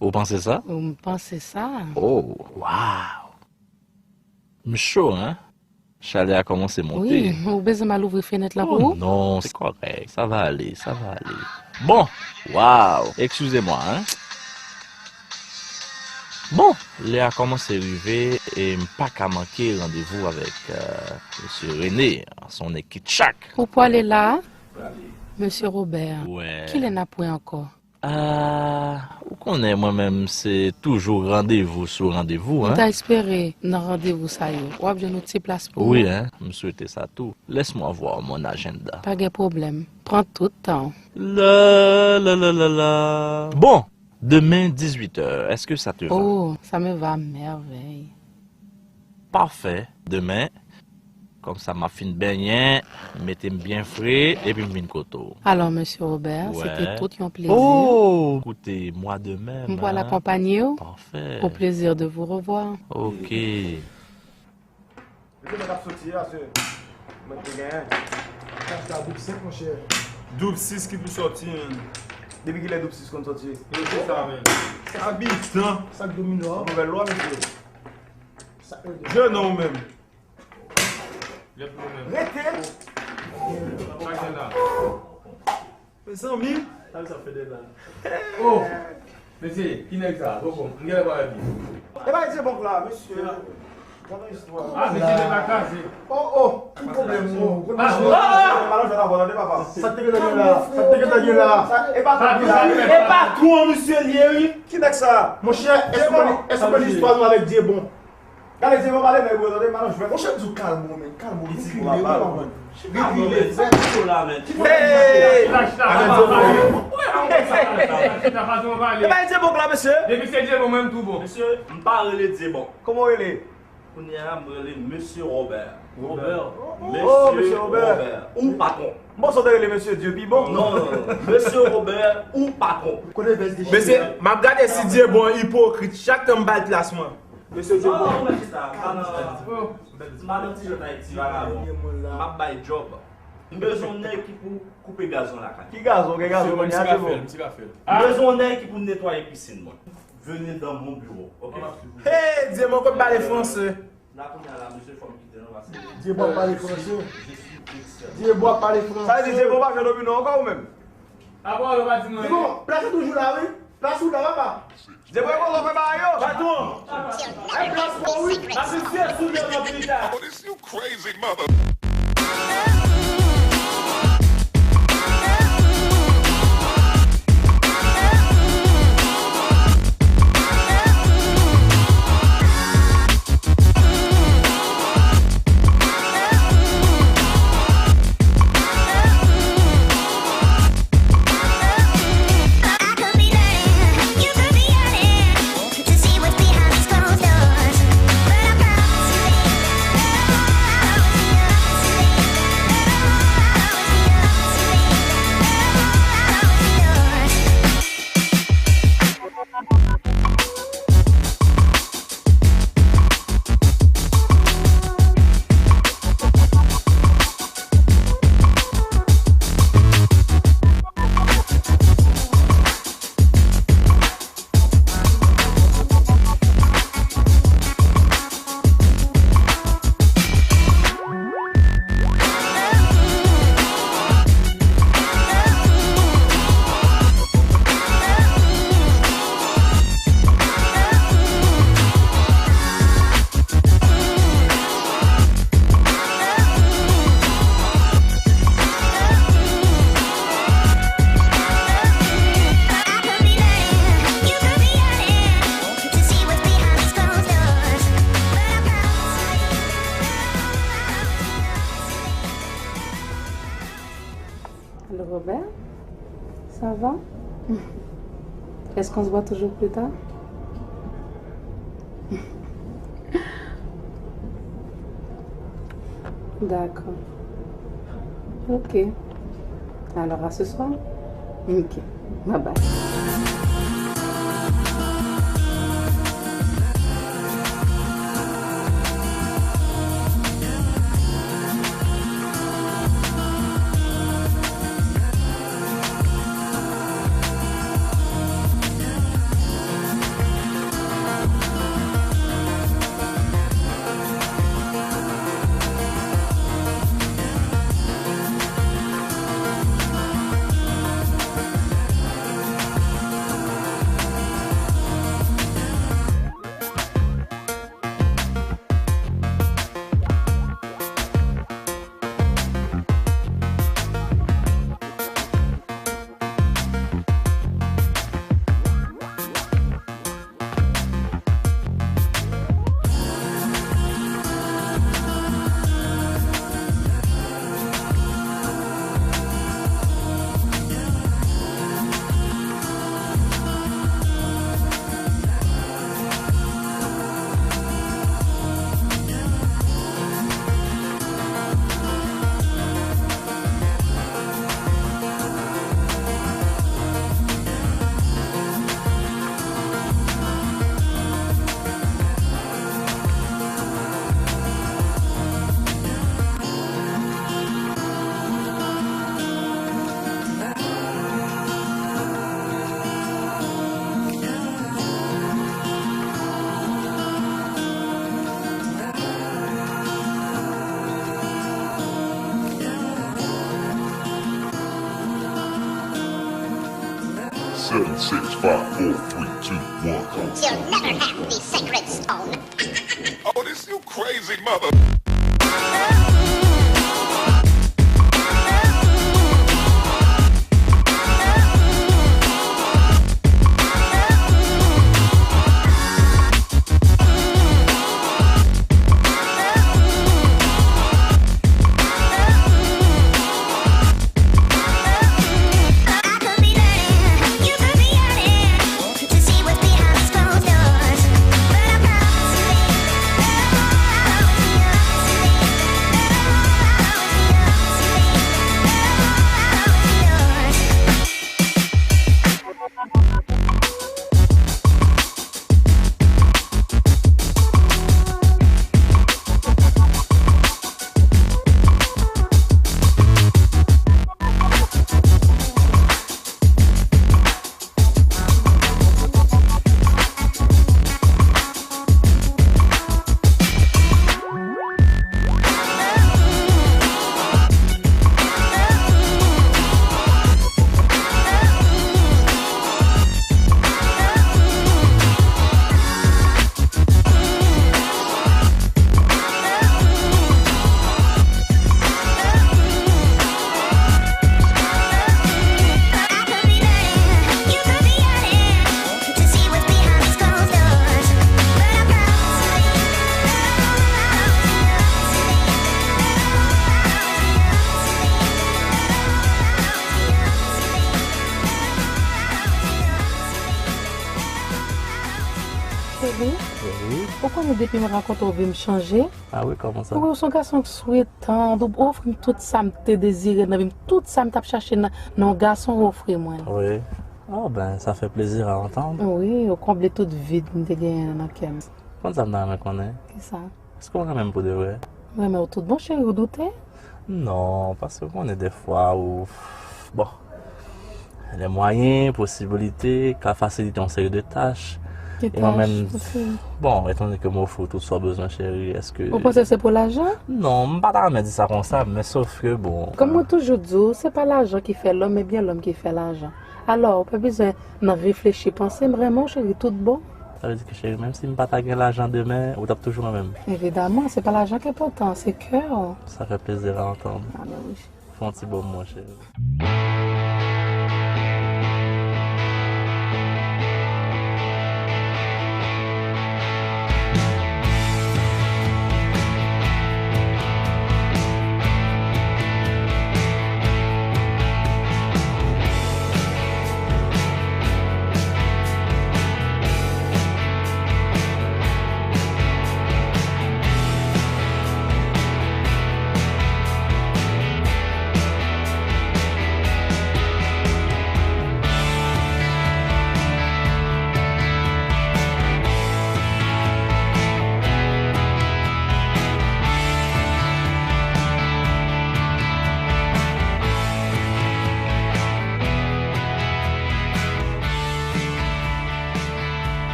Ou panse sa? M panse sa. Oh, wow! M cho, hein? Chalè a kòmanse monte. Wi, ou bezwen m al ouvri fenèt la pou ou? Oh non, se kòrèk. Sa va ale, sa va ale. Bon, wow, excusez-moi, hein. Bon, lè a kòmanse rive e m pa ka manke randevou avèk, euh, mesye Rene, son ekip chak. Ou pwale la, mesye Robert? Wè. Kilè n ap wè ankò? Ah, ou konnen mwen menm se toujou randevou sou randevou, hein. M ta espere nan randevou sa yo, w ap jwenn yon ti plas pou mwen. Wi, hein, m swete sa tou. Laisse-moi voir mon agenda. Pa gen pwoblèm. Pran tout tan w. La, la, la, la, la. Bon, demain, dix-huit heures, est-ce que ça te va? Oh, ça me va à merveille. Pafè. Demen, kòmsa m ap fin benyen, mete m byen fre, epi m vin kote w. Alò, mesye Robert, se te tout yon plezi. Oh! Koute, mwa de mèm, hein. M pral akonpanye w. Pafè. Au plaisir de vous revoir. Ok. Mesye, mwen t ap soti a, se mwen te genyen. Kach la doub senk, monchè. Doub sis ki pou soti, menn. Depi kilè doub sis konn soti? Yo, se sa, menn. Abitan. Sak domino a. Nouvèl lwa, mesye. Sak domino. Jeune ou menm. Rete! Sa gen la? Mezanmi! Sa sa fè de la? Oh! Mesye, ki nèg sa? Bon, bon, m genlè pa wè byen. E pa Dye Bon k la, mesye. Gade istwa. Ah, mesye, se pa kraze. Oh, oh! Ki pwoblèm nou? Ou konn pa jwe avè l, tande papa. Sa te gentan gen la? Sa te gentan gen la? E pa tou la. E pa tou an, mesye, l ye, wi. Ki nèg sa? Monchè, èske w konn, èske w konn istwa nou avèk Dye Bon? Gade, Dye Bon pale, men, bro, tande, madan jwèt. Monchè, m di w kalme w, men, kalme w, ritile, papa, man. Ritile, fè pito la, men. Hey! Avèk Dye Bon. E pa Dye Bon k la, mesye. Depi se Dye Bon, mwen, m tou bon. Mesye, m pa rele Dye Bon. Kòman w rele? Kounye a, m rele Mesye Robert. Robert. Oh, Mesye Robert. Ou patwon. M panse w te rele Mesye Dye pi bon. Non, non, non. Mesye Robert, ou patwon. Mesye, m ap gade si Dye Bon ipokrit. Chak tan m ba l plas mwen. Mesye Dye Bon. Non, non, mesye sa, m pa nan, m pa nan ti jwèt Ayiti, vagabon. M ap bay djòb. M bezwen yon nèg ki pou koupe gazon lakay. Ki gazon? Gen gazon kounye a, Dye Bon? M bezwen yon nèg ki pou netwaye pisin mwen. Venez dans mon bureau, ok? Hey, Dye Bon, konn pale franse. La kounye a la, mesye, fò m kite nou, paske Dye Bon ap pale franse. Je suis vexé. Dye Bon ap pale franse. Sa vle di Dye Bon pa jwe domino ankò ou menm? Apa ou pa di mwen? Dye Bon, plas ou toujou la, wi. Plas ou la, papa. Dye Bon, e konsa w fè bagay yo? Patwon, e plas pa w, wi. M ap vin fè sou dye nan pita. Oh, this you crazy mother. Ça va? Est-ce qu'on se voit toujours plus tard? D'accord. Ok. Alors, à ce soir. Ok. Bye bye. Seven, six, five, four, three, two, one. You'll never have the sacred stone. Oh, this you crazy mother. Cheri, wi, ou konnen depi mwen rankontre w, vi m chanje. Ah wi, kòman sa? Ou se yon gason sweet, tand, ou ofri m tout sa m te dezire nan vi m, tout sa m t ap chache nan, nan yon gason, ou ofri mwen. Wi. Oh, ben, ça fait plaisir à entendre. Wi, ou konble tout vid m te genyen nan kè m. Konn sa m ta renmen konnen? Kisa? Èske w renmen m pou de vrè? M renmen w tout bon, cheri, ou doute? Non, paske w konnen dèfwa ou, bon, les moyens, posibilite ka fasilite yon seri de tach. E mwen menm, bon, etan done ke m ofri w tout sa w bezwen, cheri, èske... Ou panse se pou lajan? Non, m pa ta renmen di sa konsa, men sof ke, bon... Kòm mwen toujou di w, se pa lajan ki fè lòm, men byen lòm ki fè lajan. Alò, ou pa bezwen nan reflechi, panse, m renmen w, cheri, tout bon. Sa vle di ke, cheri, menm si m pa ta gen lajan demen, ou t ap toujou renmen m? Evidaman, se pa lajan ki enpòtan, se kè w. Ça fait plaisir à entendre. Ah, ben wi. Fè yon ti bo m, mon cheri.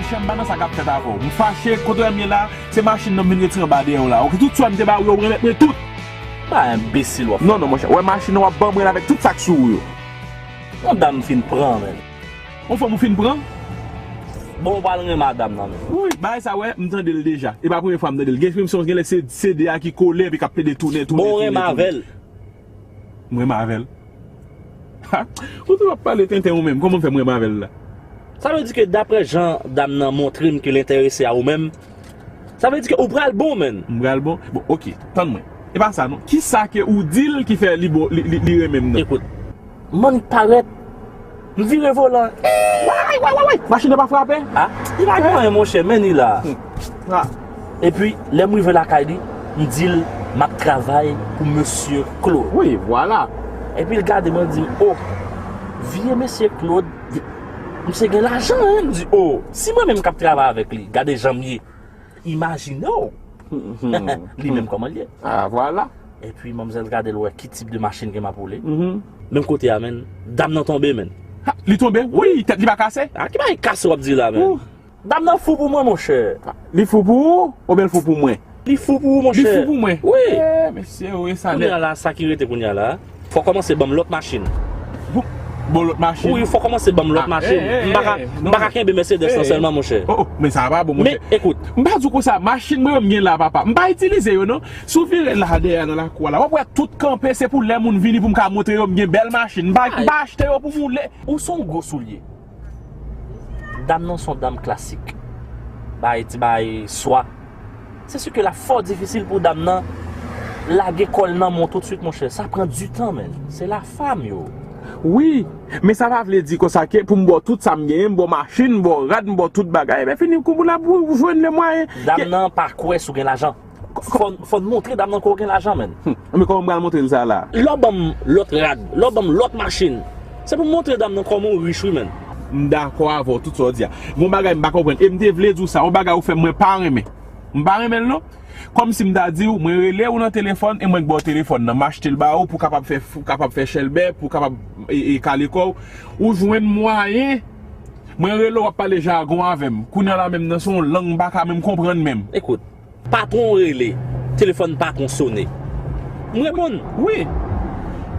Monchè, m pa nan sa k ap fèt avè w. M fache, kote w wè m ye la, se machin nan m vin retire anba dèyè w la. Oke, tout swen m te ba ou yo, ou remèt mwen tout. Pa enbesil w ap fè. Non, non, monchè, w wè machin nan w ap ban mwen l avèk tout sa k sou ou yo. Yon dam fin pran, men. Yon fanm ou fin pran? Bon, ou pral renmen dam nan, men. Wi, bagay sa, wè, m tande l deja. E pa premye fwa m tande l. Gen enpresyon genlè se, se de a ki kole epi k ap plede tounen, tounen, tounen, tounen. Bon, ou renmen avè l. M renmen avè l. Ha! Ou tou ap pale tenten ou menm. Kòman m fè m renmen avè l la? Sa vle di ke daprè jan dam nan montre m ke l enterese a ou menm, sa vle di ke ou pral bon, menn. M pral bon? Bon, oke. Tann mwen. E pa sa non. Kisa ke ou di l ki fè li bon, li, li, li renmen m nan? Ekout, m annik parèt. M vire volan. Way, way, way, way! Machin nan pa frape? Ah, li pa gen anyen, monchè, men li la. Hmm. Ah. Epi, lè m rive lakay li, m di l m ap travay pou mesye Claude. Wi, vwala. Epi l gade mwen, l di m, "O, vye mesye Claude, misye gen lajan, en." M di, "O, si mwen menm k ap travay avèk li, gade jan m ye, imajine w." Li menm kòman l ye. Ah, vwala. Epi, manmzèl gade l wè ki tip de machin ke m ap woule. Mhm. Menm kote a, menn, dam nan tonbe, menn. Ha, li tonbe? Wi, tèt li pa kase? Ah, ki bagay kase w ap di la, menn? Ou. Dam nan fou pou mwen, monchè. Li fou pou ou, oubyen l fou pou mwen? Li fou pou ou, monchè. Li fou pou mwen? Wi. Eh, mesye, wi, sa nèt. Kounye a la, sa ki rete kounye a la, fò w kòmanse ban m lòt machin. Bon, bon, lòt machin? Wi, fò w kòmanse ban m lòt machin. Ah, eh, eh, m pa ka, eh, m pa ka kenbe Mercedes nan sèlman, monchè. Oh, oh, men sa pa bon, monchè. Men, ekout. M pa di w konsa, machin mwen yo m gen la, papa. M pa itilize yo, non. Si w vire la dèyè nan lakou a la, w ap wè tout kanpe, se pou lè moun vini pou m ka montre yo, m gen bèl machin. M pa, m pa achte yo pou moule. Ou se yon gwo soulye. Dam nan se yon dam klasik. Bay ti bay swa. Se si ke l ap fò difisil pou dam nan lage kò l nan men w toutswit, monchè. Sa pran ditan, menn. Se la fam yo. Wi, men sa pa vle di konsa ke pou m ba w tout sa m genyen, m ba w machin, m ba w rad, m ba w tout bagay, ebyen fini, kou pou l ap jwenn le mwayen. Dam nan pa kwè si w gen lajan. Fò, fò n montre dam nan ke w gen lajan, menn. Hmm. Men kòman m pral montre l sa la? Lè w ban m lòt rad, lè w ban m lòt machin, se pou m montre dam nan kòman w rich, wi, menn. M dakò avè w, tout sa w di a. Gon bagay m pa konprann. E m te vle di w sa, yon bagay ou fè m mwen pa renmen. M pa renmen l, non. Kòmsi m ta di w, mwen rele w nan telefòn e mwen k ba w telefòn nan. M achte l ba ou pou w kapab fè, pou w kapab fè chèlbè, pou w kapab, e, e, kale kò w. Ou jwenn mwayen. Mwen rele w, w ap pale jagon avè m. Kounye a la menm nan, se yon lang m pa ka menm konprann menm. Ekout. Patwon rele, telefòn patwon sone. M reponn. Wi.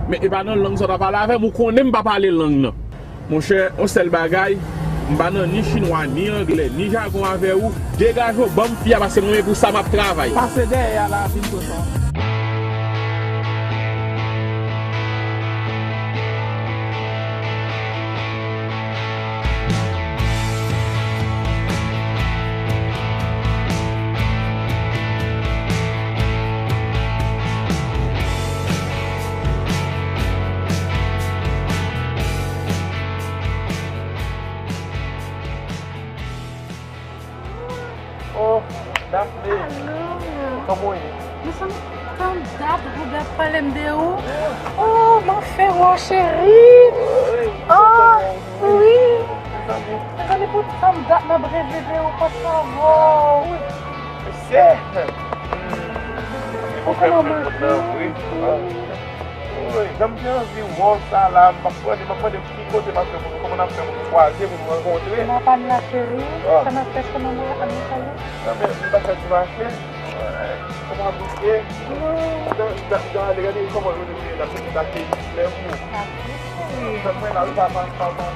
Men e pa nan lang sa w ta pale avè m, ou konnen m pa pale lang nan. Monchè, yon sèl bagay, m pa nan ni chinwa, ni anglè, ni jagon avè w. Degaje w, ban m fi a, paske mwen menm pou sa m ap travay. Pase dèyè a la, vin konsa. Oh, Daphné. Alo. Kòman w ye? Mezanmi, tann dat Robert pale m de ou. Oh, m ap fè wè w, cheri. Oh, wi. Mezanmi, pou tann dat m ap reve de ou, kòman w ye? Mesye. Ou fè m plen kontan, wi. Woy, jan m te anvi wè w sa la, m ap mande, m ap mande ki kote m ap fè pou nou, kòman n ap fè pou nou kwaze, pou nou rankontre. Nan pa n la, cheri. Ah. Sa n ap fè, se nan mwen, an nou pale. Non, men, m pa fè ti mache. Kòman w ap bouke? Jan, jan, jan ale, gade kòman nou te la, se pou ta te flè pou ou. Sa vre, cheri. Fè mwen la, wi, papa, papa.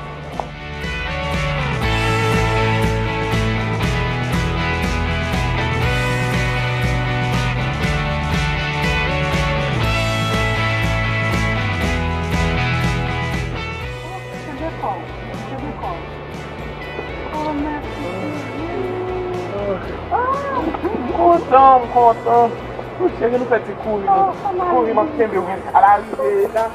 Cheve kò w, cheve kò w. Oh, mèsi, cheri. Ah, m kontan, m kontan. Wi, cheri, nou fè ti kouri, nou. Kouri, m ap kenbe w. Al arive la.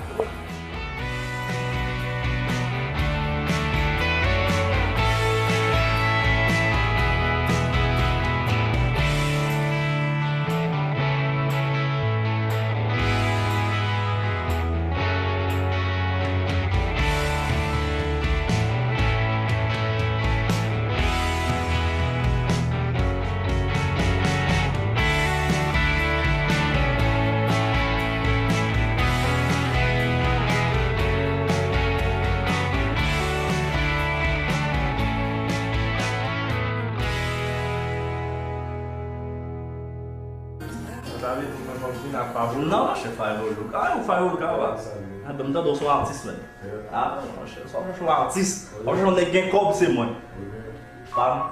Sa vle di mwen fòk vin ak Fayolouk? Non, monchè, Fayolouk. Ah, yon Fayolouk, ah, wa. Ah, ben, m tande w se yon atis, menn. Ah, non, monchè, sa w chèche yon atis. Sa w chèche yon nèg gen kòb, se mwen. Pam,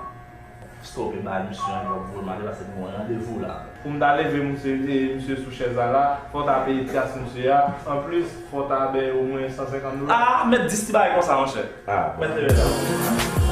stope bay misye yon lòt voye m ale, paske m gen yon randevou la. Pou m ta leve misye, e, misye sou chèz la la, fò w ta peye tyas misye a. Anplis, fò w ta bay omwen san senkant dola. Ah, mèt dis ti bagay konsa, monchè. Ah, bon. Mèt leve la.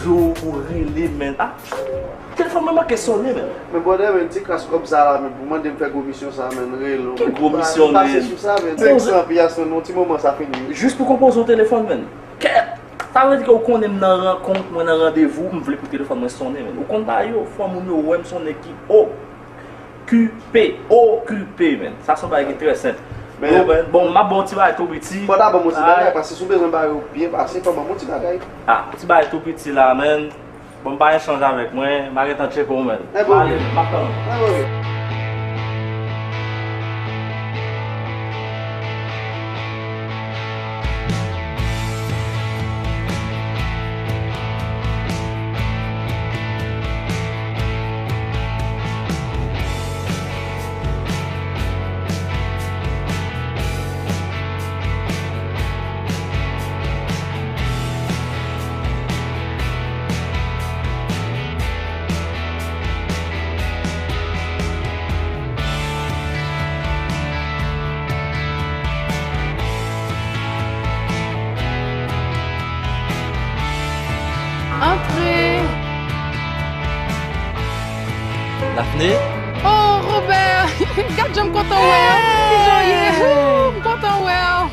Yo, ou rele, menn. Ah, telefòn mwen manke sonnen, menn. Men brother, men ti kras kòb sa la, men pou mande m fè gwo misyon sa, menn, rele w. Ki gwo misyon, menn? Pase sou sa, menn. Senk san pyas, menn, yon ti moman sa fini. Jis pou konpoze yon telefòn, menn. Kèt! Sa vle di ke ou konnen m nan rankont, mwen nan randevou, m vle pou telefòn mwen sonnen, menn. Ou konn bagay yo, fò moun yo wè m se yon nèg ki okipe, okipe, menn. Sa se yon bagay ki trè senp. Men bon, m ap ba w ti bagay tou piti. Fò w ta ban m yon ti bagay, paske si w bezwen bagay yo byen pase, fò w ban m yon ti bagay. Ah, ti bagay tou piti la, menn. Bon, m pa echanj avèk mwen, m a gentan tcheke w, menn. M ale, m ap tann ou. Antre! Daphné? Oh, Robert! Gad jan m kontan wè w! Kijan w ye? Ooh, m kontan wè w!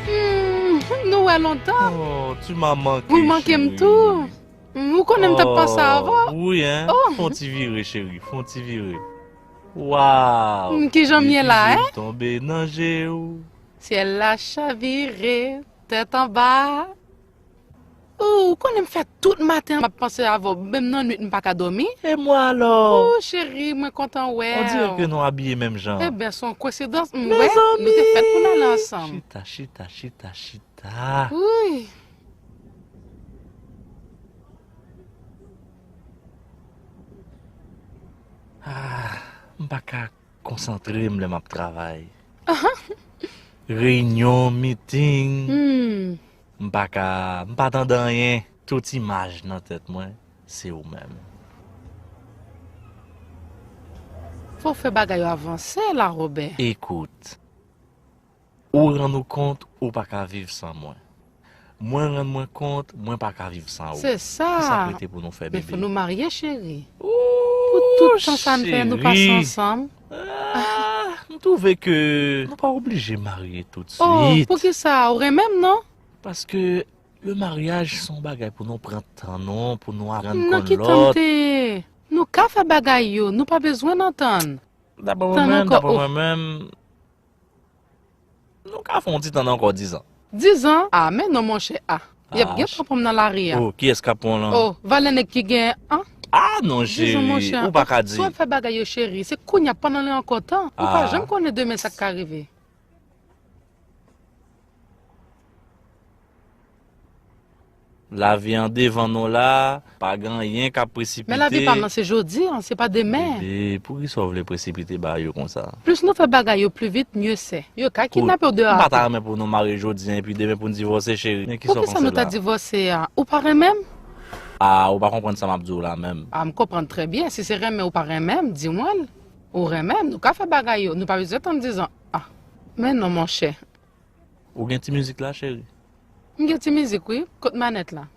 Hmm, nou wè lontan. Oh, tu m'as manqué, chérie. Ou manke m tou. Hmm, ou konnen m t ap panse avè w. Oh, wi, hein? Oh. Fè yon ti vire, cheri. Fè yon ti vire. Wow! Hmm, kijan m ye la, hein? Depi je tonbe nan je w. Syèl la chavire, tèt anba. Oh, ou konnen m fè tout maten an m ap panse avè w, menm nan nwit m pa ka dòmi. E mwa alò? Oh, cheri, mwen kontan wè w. On dirait que nou abiye menm jan. Ebyen, se yon koyensidans, m wè nou te fèt pou n ale ansanm. Chita, chita, chita, chita. Wi. Ah, m pa ka konsantre m lè m ap travay. Reyinyon, meeting. Hmm. M pa ka, m pa tande anyen. Tout imaj nan tèt mwen, se ou menm. Fò w fè bagay yo avanse la, Robert. Écoute, ou rann ou kont ou pa ka viv san mwen. Mwen rann mwen kont mwen pa ka viv san ou. Se sa. Kisa k rete pou nou fè, bebe? Men fò nou marye, cheri. Pou tout tan sa n fè, nou pase ansanm. Ah, m twouve ke nou pa oblije marye toutswit. Oh, poukisa? Ou renmen m, non? Paske le maryaj se yon bagay pou nou pran tan nou, pou nou aprann konn lòt. Nan ki tan m te ye? Nou ka fè bagay yo, nou pa bezwen nan tann. Daprè mwen menm, daprè mwen menm, nou ka fè yon ti tann ankò dizan. Dizan? Ah, men non, monchè, ah. Y ap gentan pran m nan lari a. Oh, kiyès k ap pran w lan? Oh, valè nèg ki gen an? Ah, non, cheri, ou pa ka di. Si w ap fè bagay yo, cheri, se kounye a, pa nan li ankò tan. Ou pa janm konnen demen sa k ka rive. Lavi an devan nou la, pa gen anyen k ap presipite. Men lavi pa m nan, se jodi an, se pa demen. Bebe, poukisa w vle presipite bagay yo konsa? Plis nou fè bagay yo pli vit, mye se. Yo ka kidnape w deyò a tou. M pa ta renmen pou nou marye jodi an, epi demen pou n divòse, cheri. Men kisa w panse la? Poukisa nou ta divòse a? Ou pa renmen m? Ah, ou pa konprann sa m ap di w la menm. Ah, m konprann trè byen. Si se renmen ou pa renmen m, di mwen l. Ou renmen m, nou ka fè bagay yo. Nou pa bezwen tann dizan. Ah, men non, monchè. Ou gen ti mizik la, cheri? M gen ti mizik, wi. Kot manèt la?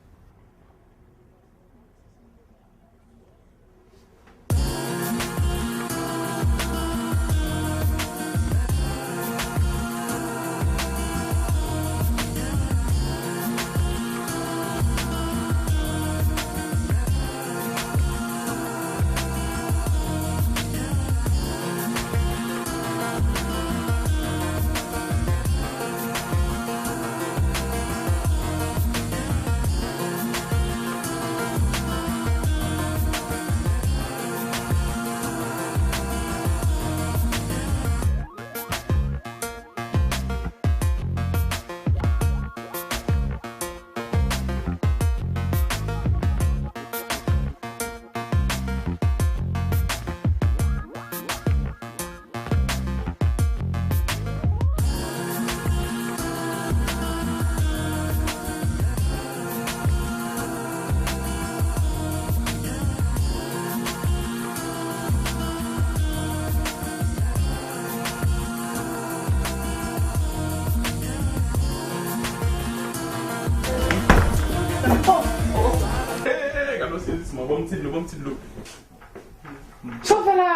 Sa w fè la?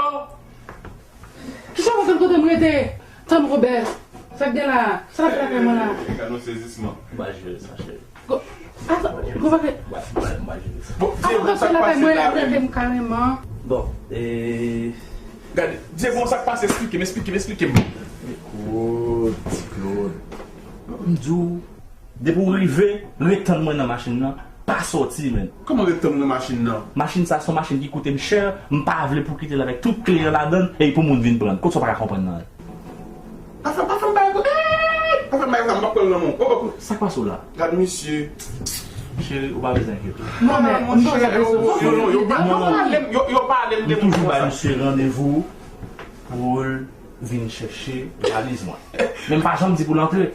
Oh! Kisa w konn kote m rete? Tann Robè. Sa k gen la? Sa l ap fè lakay mwen la? Gad yon sezisman. M pa jere sa, cheri. Go, ata, go pa fè. M pa, m pa, m pa jere sa. Bon, Diego, sa k pase la menm? Bon, e, gade, Diego, sa k pase? Esplike m, esplike m, esplike m. Ti Claude, ti Claude. M di w, depi w rive, ret tann mwen nan machin nan, pa sòti, menn. Kòman ret tann m nan machin nan? Machin sa se yon machin ki koute m chè, m pa vle pou w kite l avèk tout kle an ladan l, epi pou moun vin pran l. Kot sa w pa ka konprann nan? Pa fè, pa fè m bagay konsa. Pa fè m bagay konsa, m p ap pran l nan men w. Oh, oh. Sa k pase w la? Gad misye. Cheri, ou pa bezwen enkyete w. Non, men, non, non, non, yo, yo, yo pale m, yo, yo pale m de moun konsa. M toujou bay misye randevou pou l vin chèche valiz mwen. Men m pa janm di pou l antre.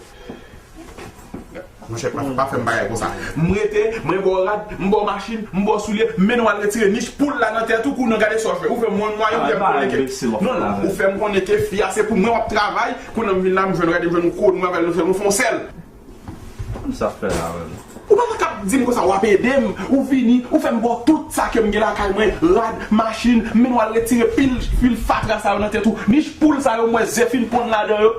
Monchè, pa, pa fè m bagay konsa. M rete, mwen ba w rad, m ba w machin, m ba w soulye, m mennen w al retire nich poul la nan tèt ou, kounye a gade sa w fè. Ou fè m yon mwayen, ou fè m konnen ke, non, non, ou fè m konnen ke fi a se pou mwen w ap travay, kounye a m vin la, m jwenn rad, m jwenn yon kòd, mwen avè l, nou fè, nou fè yon sèl. Kòman sa fè la menm? Ou pa ta kab di m konsa, w ap ede m, ou vini, ou fè m ba w tout sa ke m gen lakay mwen, rad, machin, m mennen w al retire pil, pil fatra sa yo nan tèt ou, nich poul sa yo, m wè ze fin ponn ladan yo.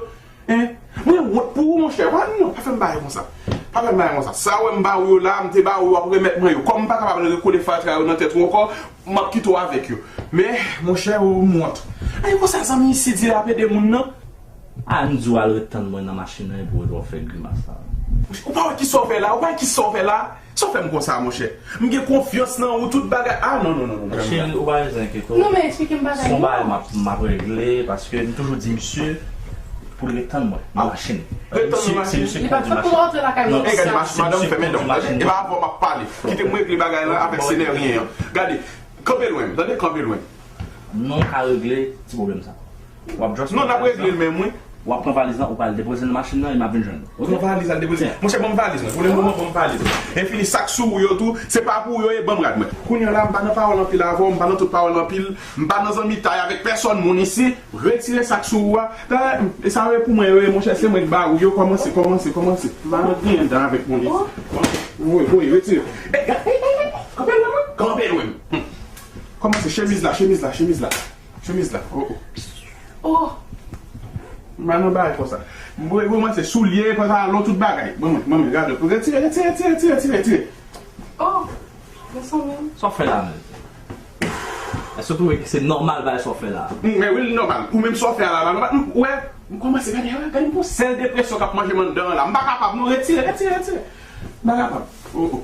Hein? Mwen wont pou ou, monchè. Wa, non, pa fè m bagay konsa. Pa fè m bagay konsa. Sa w wè m ba ou yo la, m te ba ou yo, w ap remèt mwen yo. Kòm m pa kapab rekole fatra yo nan tèt ou ankò, m ap kite w avèk yo. Men, monchè, ou m wont. Ay, konsa, zanmi isi di l ap ede moun nan. A, m di w al ret tann mwen nan machin nan epi w wè w fè grimas la. Ou pa wè kisa w fè la? Ou pa wè kisa w fè la? Sa w fè m konsa, monchè? M gen konfyans nan ou, tout bagay. Ah, non, non, non, non. Cheri, ou pa bezwen enkyete w. Non, men eksplike m bagay yo. Se yon bagay m ap, m ap regle, paske m toujou di misye pou l ret tann mwen nan machin. Ret tann nan machin? Se misye ki kondui machin. Li pa t fè pou antre lakay mwen konsa. E gade, madanm, fèmen dan w. E pa avè w m ap pale. Kite m regle bagay la avèk seneryen an. Gade, kanpe lwen m, tande, kanpe lwen m. Nou ka regle ti pwoblèm sa. W ap just... Non, n ap regle l menm, wi. W ap pran valiz lan, ou pral depoze l nan machin nan, e m ap vin jwenn ou. Pran valiz la, depoze. Monchè, ban m valiz mwen. Pou le moman, ban m valiz mwen. E fini, sa k sou ou yo tou, se pa pou ou yo ye, ban m rad mwen. Kounye a la, m pa nan pawòl anpil avè w, m pa nan tout pawòl anpil, m pa nan zanmitay avèk pèsòn moun isi. Retire sa k sou ou a. E sa yo ye pou mwen yo ye, monchè, se mwen k ba ou yo. Kòmanse, kòmanse, kòmanse. M pa nan griyen dan avèk moun isi. Voye, voye, retire. E, e, e, e, kanpe lwen mwen. Kanpe lwen mwen. Kòmanse, chemiz la, chemiz la, chemiz la. Chemiz la. Oh, oh. Oh. M pa nan bagay konsa. Mwen, mwen, mwen se soulye, pantalon, tout bagay. Mwen, mwen, mwen, gade. Retire, retire, retire, retire, retire, retire. Oh, mezanmi. Sa w fè la menm? Èske w twouve ke se nòmal bagay sa w fè la? Mm, men wi, li nòmal. Ou menm sa w fè a la, la nòmal. M, ou wè, m kòmanse gade, gade, gade yon sèl depresyon k ap manje m anndan an la. M pa kapab, non, retire, retire, retire. M pa kapab. Oh, oh.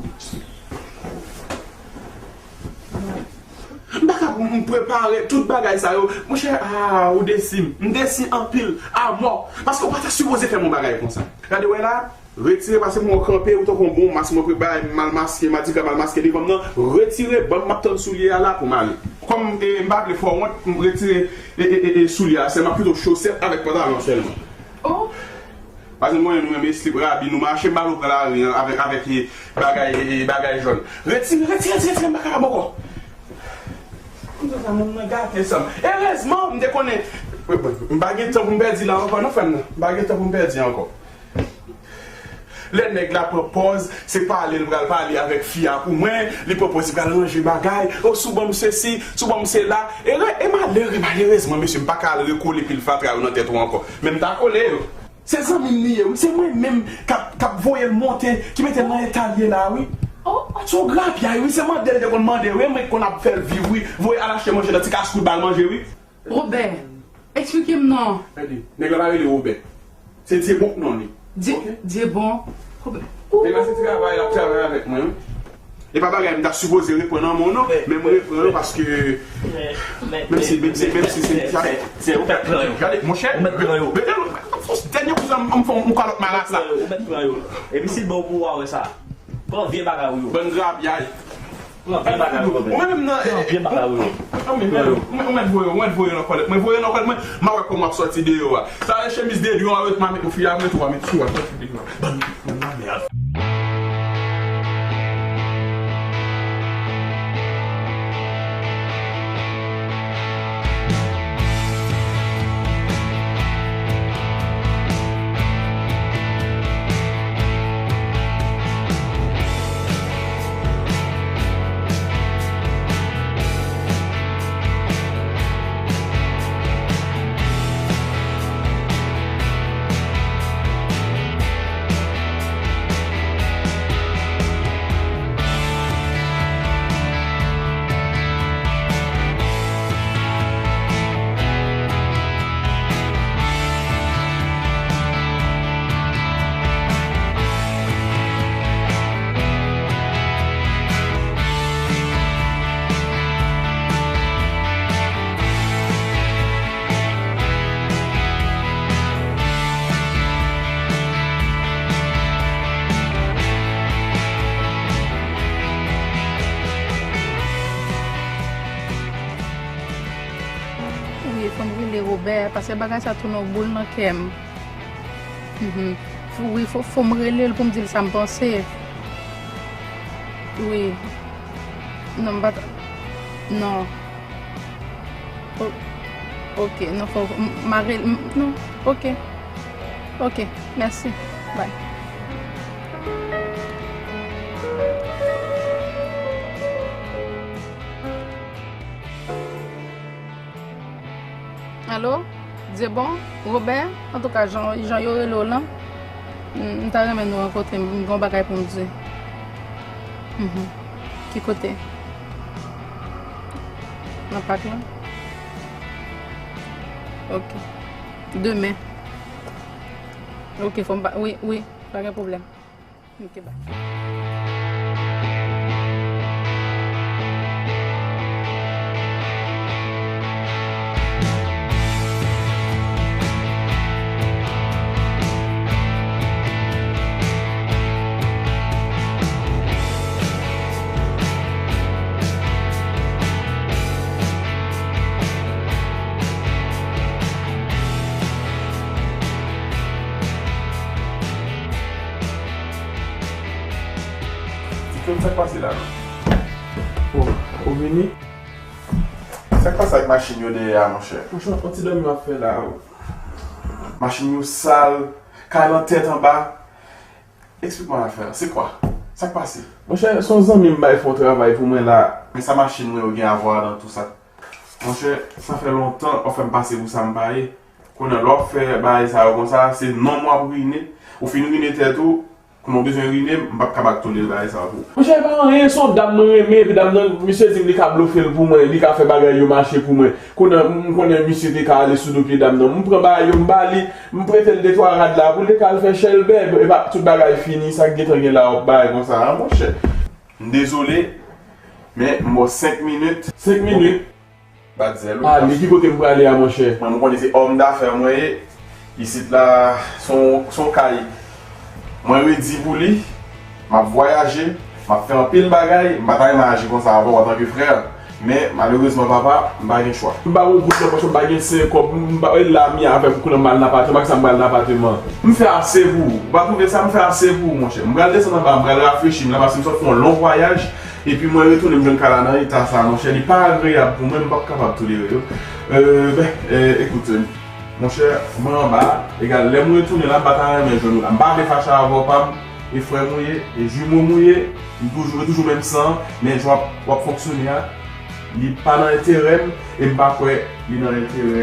M pa ka pou m prepare tout bagay sa yo. Monchè, ah, ou desi m. M desi anpil. Amò. Paske w pa ta sipoze fè m yon bagay konsa. Gade, wè la, retire, paske mwen kanpe, ou tankou yon bon mas, mwen prepare, m mal maske, madika mal maske devan m nan. Retire, ban m, m ap tann soulye a la pou m ale. Kòm, e, m pa vle fè w wont, m retire, e, e, e, e, soulye a, sèlman pito chosèt avèk pantalon sèlman. Oh. Paske mwen, nou menm, e slip rabi, nou mache, m pa vle pran lari an avèk, avèk, e, bagay, e, e, bagay jòn. Retire, retire, retire, retire, m pa kapab ankò. Kounya sa, moun nan gate san m. Erezman, m te konnen. M pa gen tan pou m pèdi la ankò, non, frè m nan. M pa gen tan pou m pèdi ankò. Lè nèg la pran pòz, se pale l pral pale avèk fi a pou mwen, li pran pòz li pral ranje bagay, o, si w ban m sesi, si w ban m sela. E, e malere, malerezman, mesye, m pa ka al rekole pil fatra yo nan tèt ou ankò. Men m ta kole yo. Se zanmi m li ye, wi. Se mwen menm k ap, k ap voye l monte, ki mete l nan eta l ye la, wi. Se yon grapyay, wi. Se mande l te konn mande, wi. E mwen ki konn ap fè l viv, wi. Voye al achte manje nan ti kas kout ba l manje, wi. Robè, eksplike m non. Tande, nèg la pa rele Robè. Se Dyebon k non li. Dye-, ok? Dyebon. Robè. Nèg la se travay l ap travay avèk mwen, wi. E pa bagay m ta sipoze reprann nan men w non, men m reprann yo paske menm si, menm si, menm si se sa. Se ou k mèt pran yo. Gade, monchè. Ou mèt pran yo. Mete l, dènye kou sa, m, m fè yon kalòt malasa. Ou mèt pran yo. Epi si l ba w pou w wè sa. Pran vye bagay ou yo. Bann grapyay. Pran vye bagay ou yo. Ou menm nan, pran vye bagay ou yo. Ou mèt voye, ou mèt voye nan kòlèt. Mwen voye nan kòlèt mwen, m a wè kòman w ap sòti deyò a. Sa e chemiz de lyon a, w a met pou fi a, mwen tou a met sou a, sòti deyò a. Bann, bann lanmèd. Fò m rele Robert, paske bagay sa tounen yon boul nan kè m. Mhm. Fò, wi, fò, fò m rele l pou m di l sa m panse. Wi. Non, m pa t-, non. O-, ok, non, fò m, m a rele, m, non, ok. Ok, mèsi. Bye. Alo? Dyebon? Robert? Antouka, jan, jan yo rele w lan, m, m ta renmen nou rankontre, m gen yon bagay pou m di. Mhm. Ki kote? Nan pak lan? Ok. Demen. Ok, fò m pa, wi, wi, pa gen pwoblèm. Ok, bye. Ti Claude, sa k pase la menm? O, ou vini? Sa k pase ak machin yo dèyè a, monchè? Monchè, on ti dòmi m ap fè la, o. Machin yo sal, kay lan tèt anba. Explique-moi l'affaire, c'est quoi? Sa k pase? Monchè, se yon zanmi m bay fè yon travay pou mwen la. Men sa machin mwen yo gen avwa dan tou sa? Monchè, sa fè lontan w ap fè m pase pou sa m pa ye. Kounye a, lè w ap fè bagay sa yo konsa, se non mwen w ap rine. Ou fin rine tèt ou, kounye a w bezwen rine m, m p ap kapab tolere bagay sa yo pou ou. Monchè, e pa anyen, se yon dam mwen renmen, epi dam nan, misye di m li ka blofe l pou mwen, li ka fè bagay yo mache pou mwen. Kounye a, m konnen misye te ka ale sou do pye dam nan. M pran bagay yo, m ba li, m prete l de twa rad la pou l te ka al fè chèlbè. Epa, tout bagay fini, sa k gentan gen la w ap bay konsa a, monchè. M dezole, men m ba w senk minit. Senk minit? Bat zèl ou. Ale, ki kote m prale a, monchè? Mwen, m konnen se òm dafè mwen ye. Isit la, se yon, se yon kay mwen redi pou li. M ap vwayaje, m ap fè anpil bagay, m pa ta renmen aji konsa avè w antanke frè. Men, malerezman, papa, m pa gen chwa. M pa wè w bout nan pòch mwen, m pa gen senk kòb, m pa wè l la mi avè m kounye a m al nan apateman, ak sa m pral nan apateman. M fè ase pou ou. Ou pa twouve sa? M fè ase pou ou, monchè. M pral desann anba, m pral rafrechi m la, paske m sot fè yon long vwayaj, epi mwen retounen, m jwenn kay la nan eta sa, monchè. Li pa agreyab pou mwen, m p ap kapab tolere yo. Euh, ben, euh, écoute, euh, Monchè, mwen anba, egal, lè m retounen la, m pa ta renmen jwenn ou la. M pa vle fache avè w, pa m, e frè m ou ye, e jimo m ou ye, m toujou, e toujou menm san, men jan w ap, w ap fonksyone a, li pa nan enterè m, e m pa kwè li nan enterè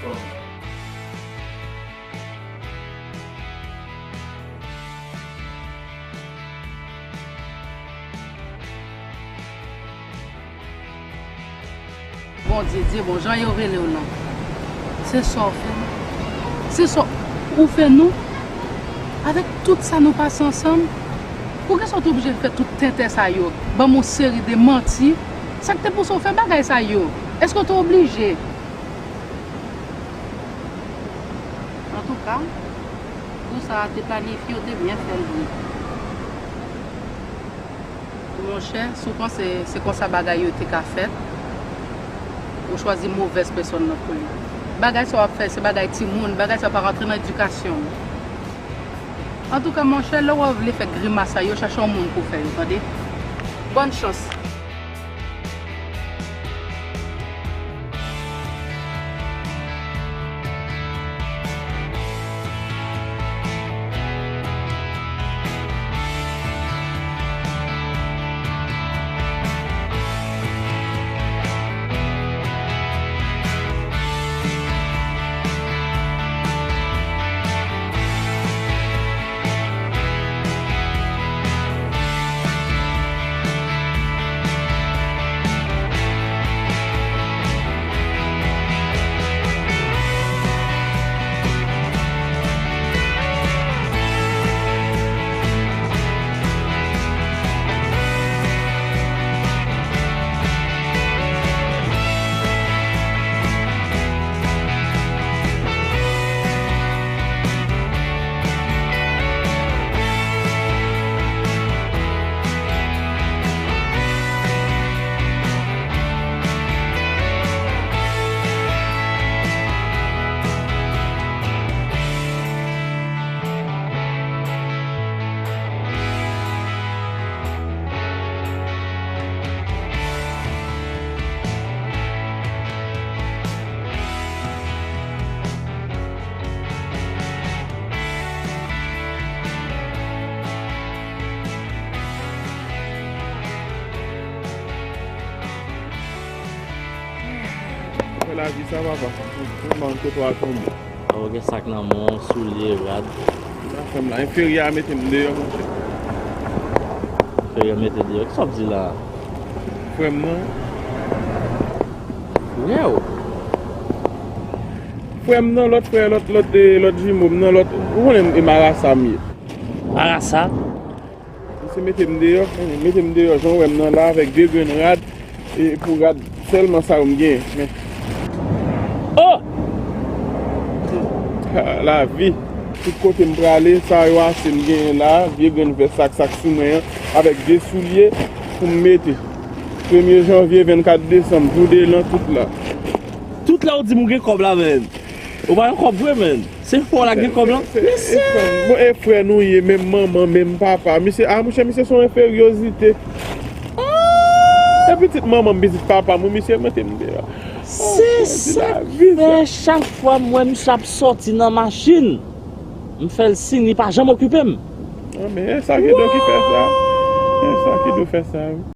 fanmi. Bondye, Dye bon, jan yo rele w lan. Se sa w fè nou. Se sa w fè nou. Avèk tout sa nou pase ansanm, poukisa w te oblije fè tout tenten sa yo? Ban m yon seri de manti. Sa k te pouse w fè bagay sa yo? Èske w te oblije? Antouka, kou sa a te planifye, w te byen fè l vre. Monchè, si w panse se konsa bagay yo te ka fèt, ou chwazi movèz pèsòn nan pou li. Bagay sa w ap fè, se bagay timoun, bagay sa pa rantre nan edikasyon w. Antouka, monchè, lè w vle fè grimas sa yo, chache yon moun pou fè yo, tande? Bòn chans! Lavi sa, papa. Ou, ou manke twa tonbe. Ou gen sak nan men w, soulye, rad. Sa fè m la. Enferi a mete m deyò, monchè. Enferi a mete deyò. Kisa w ap di la? Frè m nan. Frè w? Frè m nan, lòt frè, lòt, lòt, eh, lòt jimo m nan, lòt. Ou konnen e marasa m ye. Marasa? Misye mete m deyò, mete m deyò, jan w wè m nan la, avèk de grenn rad, e pou rad sèlman sa yo m genyen. Men. Oh! Ah, lavi. Tout kote m prale, sa yo ase m genyen la, vye grenn vès ak sak sou mwen an, avèk de soulye pou m mete. Premye janvye, vennkat desanm, jou de lan, tout la. Tout la ou di m ou gen kòb la, menn. Ou pa gen kòb vre, menn. Se fò la gen kòb lan. Mesye! Bon, e frè nou ye, menm manman, menm papa. Misye, ah, monchè, misye se yon enferyozite. E pitit manman m, pitit papa m, wi, misye mete m deyò. Se sa k fè chak fwa m wè misye ap sòti nan machin, m fè l siy, li pa janm okipe m. Ah, men e sa ki do ki fè sa. E sa ki do fè sa, wi.